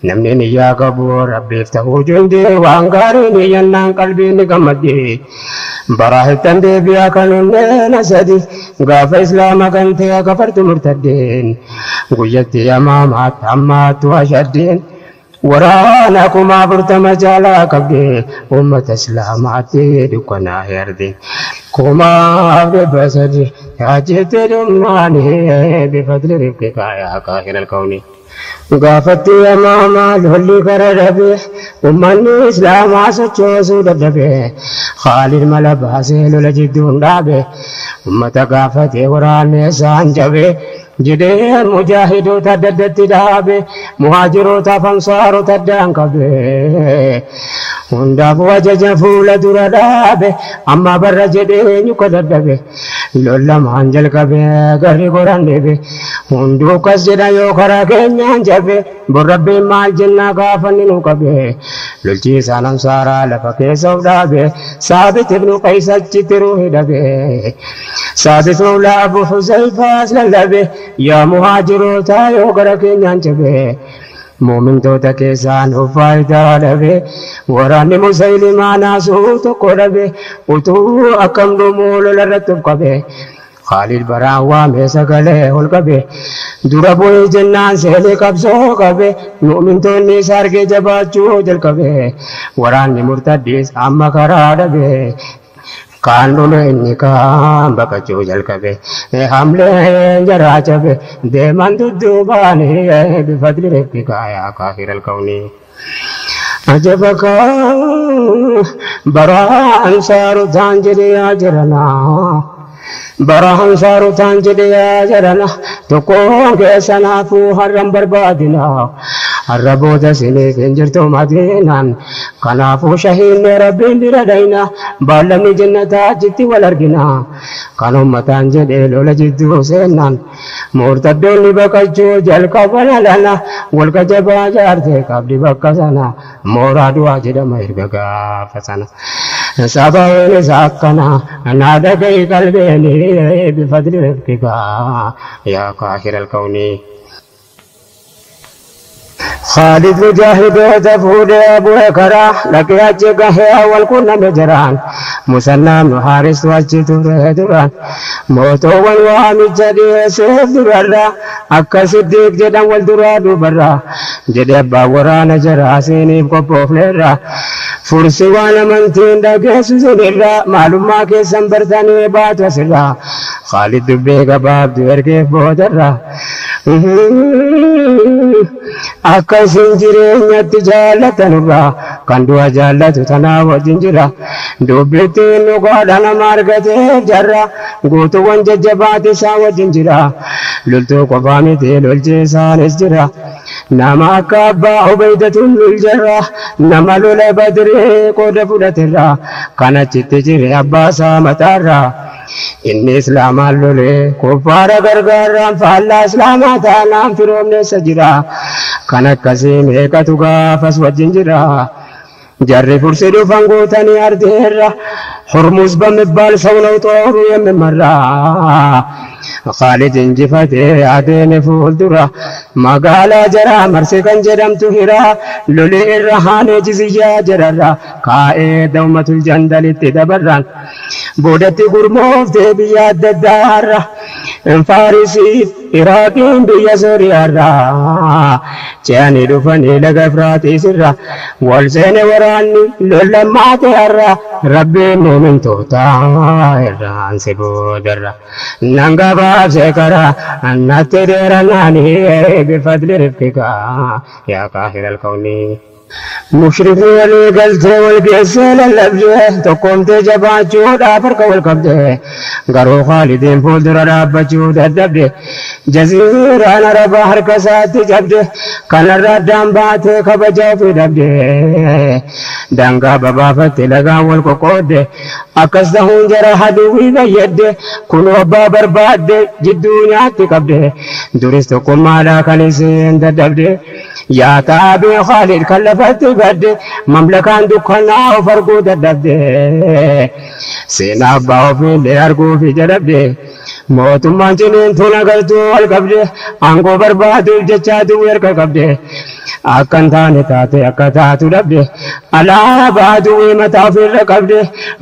namni niyyaa qabu rabbiif ta'uu jundi waan gaarii niyyannaan qalbiin ni gammaddi. Bara hittan deebi'aa kan hundeen asadi gaafa islaama kan ta'e kafartu murtaddeen guyyatti yamaamaatti hammaattu ashaddeen waraana 40,000 caalaa qabde uummata islaamaatti dukkanaa yarde 300,000 achitti dhumnaani bifadli rifqika yaa qaahiral kawnii. Gaafatti yamaamaa lolli kara dhabe uummanni islaamaa sochoosuu dadhabe Khaalid mala baasee lola jidduun dhaabe uummata gaafatee waraanni isaan jabe jedhee mujaahidoota adda addatti dhaabe muhaajirootaaf ansaarota addaan qabe hundaafuu ajaja fuula dura dhaabe amma barra jedhee eenyu ka dadhabe lollamaan jalqabe garri goran dhibe hunduu kas jedha yoo karaa keenyaan jabe borrabbiin maal jennaa gaafanni nu qabe lolchiisaan ansaaraa lafa keessa of dhaabe Saabit ibnu Qays achitti ruuhi dhabe Saabit mawlaa Abu Huzayfaas lallabe yaa muhaajiroota yoo gara keenyaan jabe muumintoota keessaan of faayidaa dhabe waraanni Musaylimaa naasuu tokko dhabe utuu akkam dhumuu lola irratti of qabe Khaalid baraan waamee sagalee ol qabe dura bu'ee jennaan seenee qabsoo qabe muumintoonni isa argee jabaachuu jalqabe waraanni murtaddiis amma karaa dhabe kaan dhume inni kaan baqachuu jalqabe hamleen jaraa cabe deeman dudduubaani bifadli rabbika yaa qaahiral kawnii. Ajabaka bara ansaarotaan jedhee yaa jiranaa. Bara ansaarotaan jedhee yaa jirana tokkoon keessanaafuu har'an barbaadina. Har'a booda isiniif hin jirtu madiinaan kanaafuu shahiinne rabbiin bira dhayna baallamni jannataa achitti wal argina. Kan uummataan jedhee lola jidduu seennaan murtaddoonni baqachuu jalqaban alana wal qajabaa jaartee qabdi bakka sana mooraa du'aa jedhama erga gaafa sana. Sababni isaa akkana naa dhaga'i qalbeeni bifadli rabbika yaa qaahiral kawnii. Khaalid mujaahidoota fuudhee bu'ee karaa dhaqee achi gahee wal qunname jiraan Musannaa ibnu Haaristu achi ture duraan mootoowwan waamicha dhiyeesseef durarra akka Siddiiq jedhan wal duraa duubarra jedhe abbaan waraana jaraa siiniif qophoofneerra fursi waan amantiin dhageessu sinirra maalummaa keessan bartanii baatu asirra Khaalid dubbii gabaabduu ergeef boodarra akka isin jireenyatti jaallatanurra kan du'a jaallatu tanaa wajjin jira dubbittiin dhugaadha nama argateef jarra guutuuwwan jajjabaati isaa wajjin jira loltuu qofaa miti lolchiisaanis jira nama akka abbaa Ubaydatuun lol jarra nama lola Badrii qooda fudhaterra kan achitti jire abbaa isaa mataarra inni islaamaan lolee kuffaara gargaarraan faallaa islaamaa taanaan firoomneessa jira kan akkasii meeqatu gaafas wajjin jira. Jarri fursi dhufan guutanii ardeerra Hormuz በሚባል ሰው ነው ጦሩ የሚመራ Khaalid injifatee adeeme fuuldura magaalaa jaraa marsee kan jedhamtu hira lolee irra haanee jiziyyaa jararra kaa'ee dawmatul jandalitti dabarraan boodatti gurmooftee biyya adda addaarra Faarisiif Iraaqiin biyya Sooriyaarraa ce'anii dhufanii laga Efraaxiis irra wal seene waraanni lollammaate har'a Rabbiin muumintoota irraan si boodarra nan gabaabse karaa natti dheeranaanii bifadli rifqika yaa qaahira alkawnii. Mushrikni walii galtee wal geessee lallabdee tokkoomtee jabaachuudhaaf harka wal qabdee garuu Khaalidiin fuuldura dhaabbachuu dadhabde jaziiraan Arabaa harka isaatti cabde kanarra addaan baatee kabajaa ofii dhabde daangaa babaafatte lagaan wal qoqqoodde akkas ta'uun jara haduwwii fayyadde kunoo abbaa barbaadde jidduu nyaatti qabde duris tokkummaadhaa kan isheen dadhabde yaa taabii Khaalid kan lafatti badde mamlakaan dukkanaa of arguu dadhabde seenaa abbaa ofiillee arguuf ija dhabde mootummaan ciniintuun agartuu wal qabde aangoo barbaaduuf jecha aduwwi harka qabde akka hin taane taate akka taatu dhabde alaabaa aduwwii mataa ofiirra qabde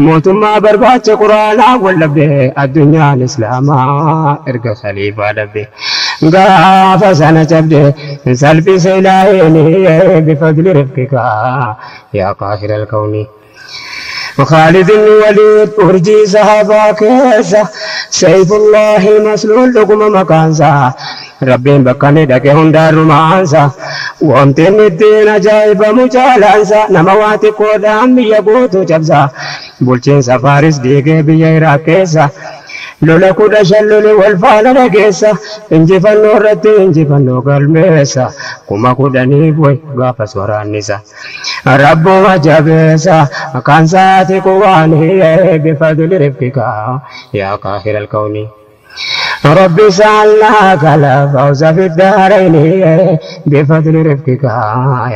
mootummaa barbaacha quraanaa wal dhabde addunyaan islaamaa erga khaliifaa dhabde gaafa sana cabde salphise ilaaheen bifadli rifqika yaa qaahira alkawnii. Khaalid ibn Waliid urjii sahaabaa keessa Sayfullahi masluul dhuguma maqaansaa Rabbiin bakka inni dhaqe hundaan rumaansa wanti inni ittiin ajaa'ibamu caalaansa nama waa xiqqoodhaan biyya guutuu cabsa bulchiinsa Faaris diigee biyya Iraaq keessa lola 15 lole wal faana dhageessa injifannoo irratti injifannoo galmeessa 10,000f way gaafas waraannisa Rabbuma jabeessa kan saati quwaanii bifadli rifqika yaa qaahira alkawnii. Rabbi sa'alnaaka la fawza fi daarayni bifadli rifqika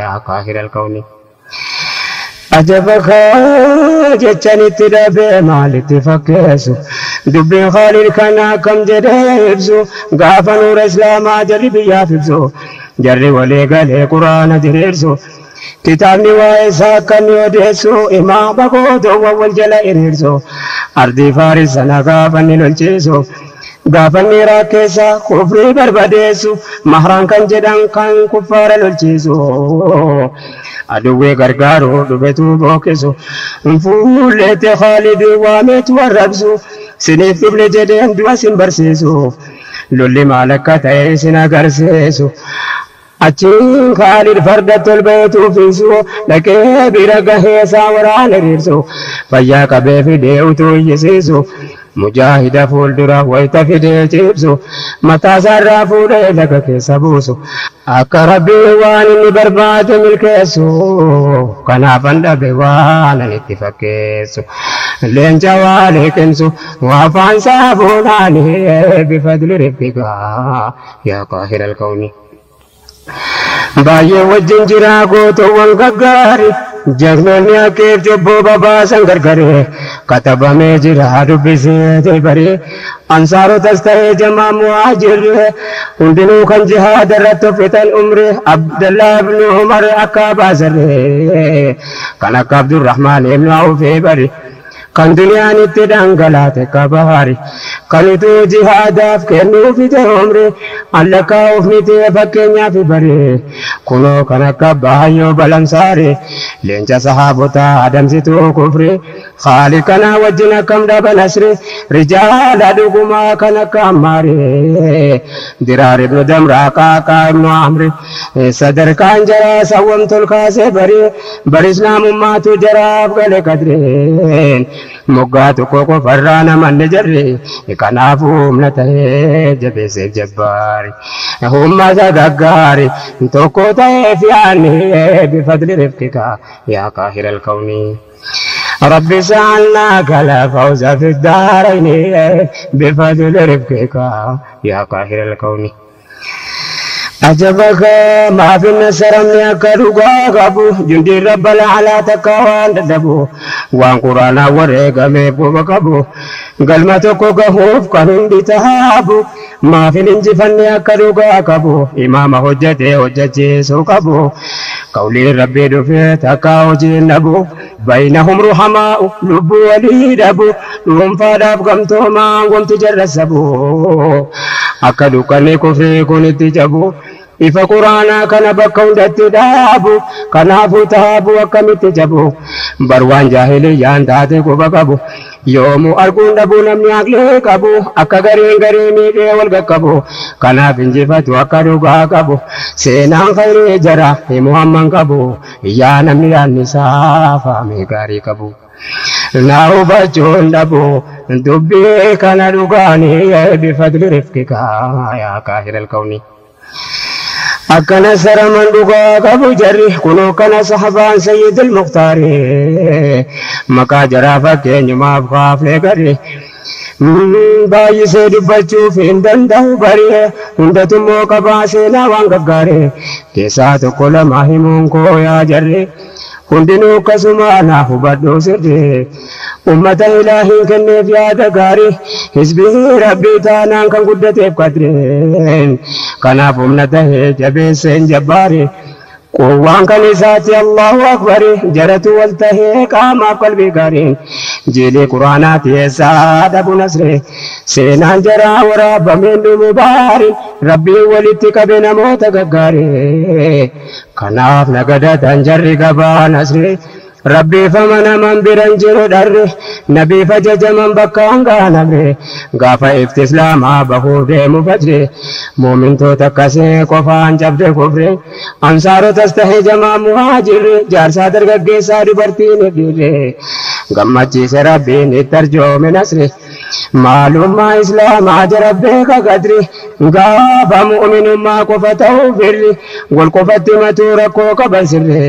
yaa qaahira alkawnii. Ajaba koo jechan itti dhabee maalitti fakkeessu dubbiin Khaalid kana akkam jedhee ibsu gaafa nuura islaamaa jarri biyyaaf ibsu jarri walii galee quraana diriirsu kitaabni waa'ee isaa akka inni odeessu imaama gootowwan wal jala hiriirsu ardii Faaris sana gaafa inni lolchiisu gaafa inni Iraaq keessa kufrii barbadeessu mahraan kan jedhan kan kuffaara lolchiisu aduwwee gargaaru dhufetu bookisu fuulleetti Khaalidii waameetu arrabsu siniif dhufne jedheen du'a sin barsiisu lolli maal akka ta'e isin agarsiisu achiin Khaalid farda tolbeetu ufiisu dhaqee bira gahee isaa waraana hiriirsu fayyaa qabee fidee utuu iyyisiisu mujaahida fuuldura wayita fidee ciibsu mataa isaarraa fuudhee laga keessa buusu akka Rabbii waan inni barbaade milkeessu kanaafan dhabe waan ani itti fakkeessu leenca waa liqimsu afaan isaa fuudhaanii bifadli rifqika yaa qaahira alkawnii. Baay'ee wajjin jira gootowwan gaggaari jagnoonni akkeef cubbuu babaasan gargaree katabamee jira dubbisee baree ansaarotas ta'ee jamaa muhaajirri hundinuu kan jihaada irratti uffitan umri Abdallaa ibnu Umar akka baasarree kan akka Abdurrahmaan ibnu Awfee bari kan duniyaan itti dhangalaate kabaari kan utuu jihaadaaf kennuu fite umri allakkaa of miti fakkeenyaaf bari kunoo kan akka Abbaa Balamsaari leenca sahaabotaa adamsituu kufri Khaalid kana wajjin akkam dhaba nasri rijaala dhugumaa kan akka Ammaari Diraar ibnu Damraa Qaaqaa ibnu Amri sadarkaan jaraa sawwam tolkaasee bari bari islaamummaatu jaraaf gale kadreen moggaa tokko qofarraa namanne jarri kanaafuu humna ta'ee jabeesseef jabbaari ummata gaggaari tokko ta'eef yaanni bifadli rifqika yaa qaahira alkawnii. Rabbi sa'alnaaka la fawza fi daarayni bifadli rifqika yaa qaahira alkawnii. Ajabaka maafin nasaramni akka dhugaa qabu jundiin rabbala alaa takka waan dadhabu waan quraanaa wareegameef quba qabu galma tokko gahuuf kan hundi taabu maafin injifanne akka dhugaa qabu imaama hojjetee hojjechiisuu qabu qawliin rabbii dhufee takka hojiin dhabu baynahum ruhamaa'u lubbuu walii dhabu dhuunfaadhaaf gamtoomaan wanti jarra sabu akka dukkanni kufrii kun itti jabu ifa quraanaa kana bakka hundatti dhaabu kanaafuu taabu akkamitti jabu bar waan jaahiliyyaan taate quba qabu yoomuu arguun dhabuu namni aqlee qabu akka gareen garee miidhee wal qaqqabu kanaaf injifatu akka dhugaa qabu seenaan khayrii jara himuu hamman qabu yaa namni yaadni isaa faamii gaarii qabu. Na hubachuun dhabu dubbii kana dhugaanii bifadli rifqika yaa kaahira alkawni. Akkana saraman dhugaa qabu jarri kunoo kana sahabaan sayyidil mukhtaari maqaa jaraa fakkeenyumaaf kaafne gari baay'isee dubbachuuf hin danda'u bari hundatummoo qabaa seenaa waan gaggaare keessaa tokko lama himuun koo yaa jarri hundinuu akkasuma naa hubadhuu sirri ummata ilaahiin kenneef yaada gaarii hizbii rabbii taanaan kan guddateef qadreen kanaaf humna tahee jabeesseen jabbaari quwwaan kan isaati allahu akbari jaratu wal tahee qaamaaf qalbii gaariin jiilii quraanaati eessaa dhabu nasre seenaan jaraa waraabameen dhumu baari rabbiin walitti qabe namoota gaggaare kanaaf nagadatan jarri gabaa nasre Rabbiif amanaman biran jiru dharre nabiif ajajaman bakka hangaanamre gaafa ifti islaamaa bahuuf deemu fajre muumintoota akkasii qofaan cabde kufre ansaarotas tahe jamaa muhaajirre jaarsaa dargaggeessaa dubartiin dhiirre gammachiise rabbiin itti arjoome nasre maalummaa islaamaa jara beeka qadri gaafa mu'minummaa qofa ta'uu firri wal qofatti matuu rakkoo qaban sirre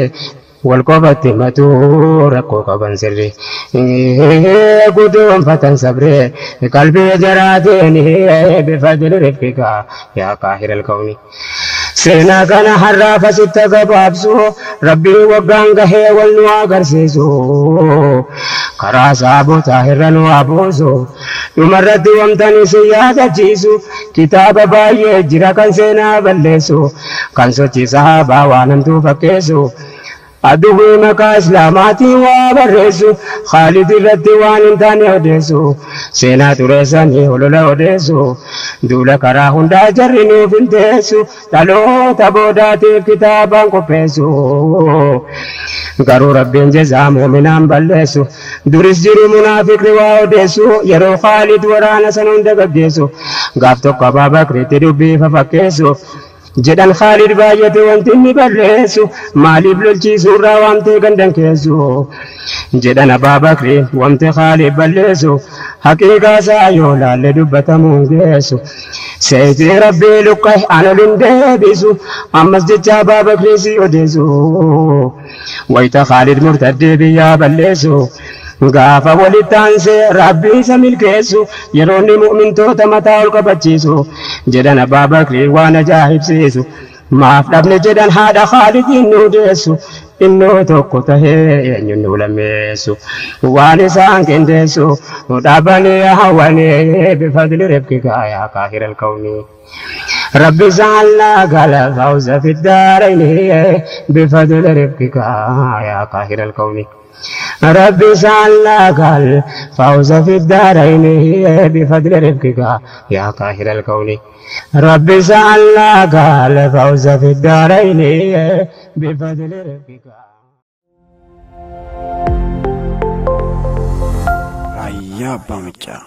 wal qofatti matuu rakkoo qaban sirri guduunfatan sabree qalbii jaraatiin bifadli rifqika yaa kaahira alkawni. Seenaa kana har'aaf asitti gabaabsu rabbiin waggaan gahee wal nu agarsiisu karaa saabotaa irra nu buusu dhumarratti wamtanii si yaadachiisu kitaaba baay'ee jira kan seenaa balleessu kan sochii sahaabaa waan hamtuu fakkeessu. Aduwwi maqaa islaamaatiin waa barreessu Khaalid irratti waan hin taane odeessu seenaa tureessanii olola odeessu duula karaa hundaa jarri nuuf hin teessu dhaloota boodaatiif kitaabaan qopheessu garuu rabbiin jazaa muuminaan balleessu duris jiru munaafiqni waa odeessu yeroo Khaalid waraana sana hunda gaggeessu gaaf tokko Abaa Bakriitti dubbii fafakkeessu jedhan Khaalid baay'ate wanti inni balleessu maaliif lolchiisuurraa waamtee gandan keessu jedhan Abaa Bakri wanti Khaalid balleessu haqiiqaa isaa yoo laalle dubbatamuun geessu seetii rabbii luqqa'e an ol hin deebisu ammas jecha Abaa Bakrii si odeessu wayita Khaalid murtaddee biyyaa balleessu gaafa walitti aansee rabbii isa milkeessu yeroo inni mu'mintoota mataa ol qabachiisu jedhan Abaa Bakrii waan ajaa'ibsiisu maaf dhabne jedhan haadha Khaalidiin nu deessu innoo tokko tahee eenyuun nu lammeessu waan isaan qindeessu dhabanii hawwanii bifadli rifqika yaa kaahira alkawni. Rabbi ja'alnaa gala fawza fi daarayni bifadli rifqika yaa kaahira alkawni. ربي جعلناك الفوز في الدارين بفضل رفقك يا قاهر الكون ربي جعلناك الفوز في الدارين بفضل رفقك. Raayyaa Abbaa Maccaa.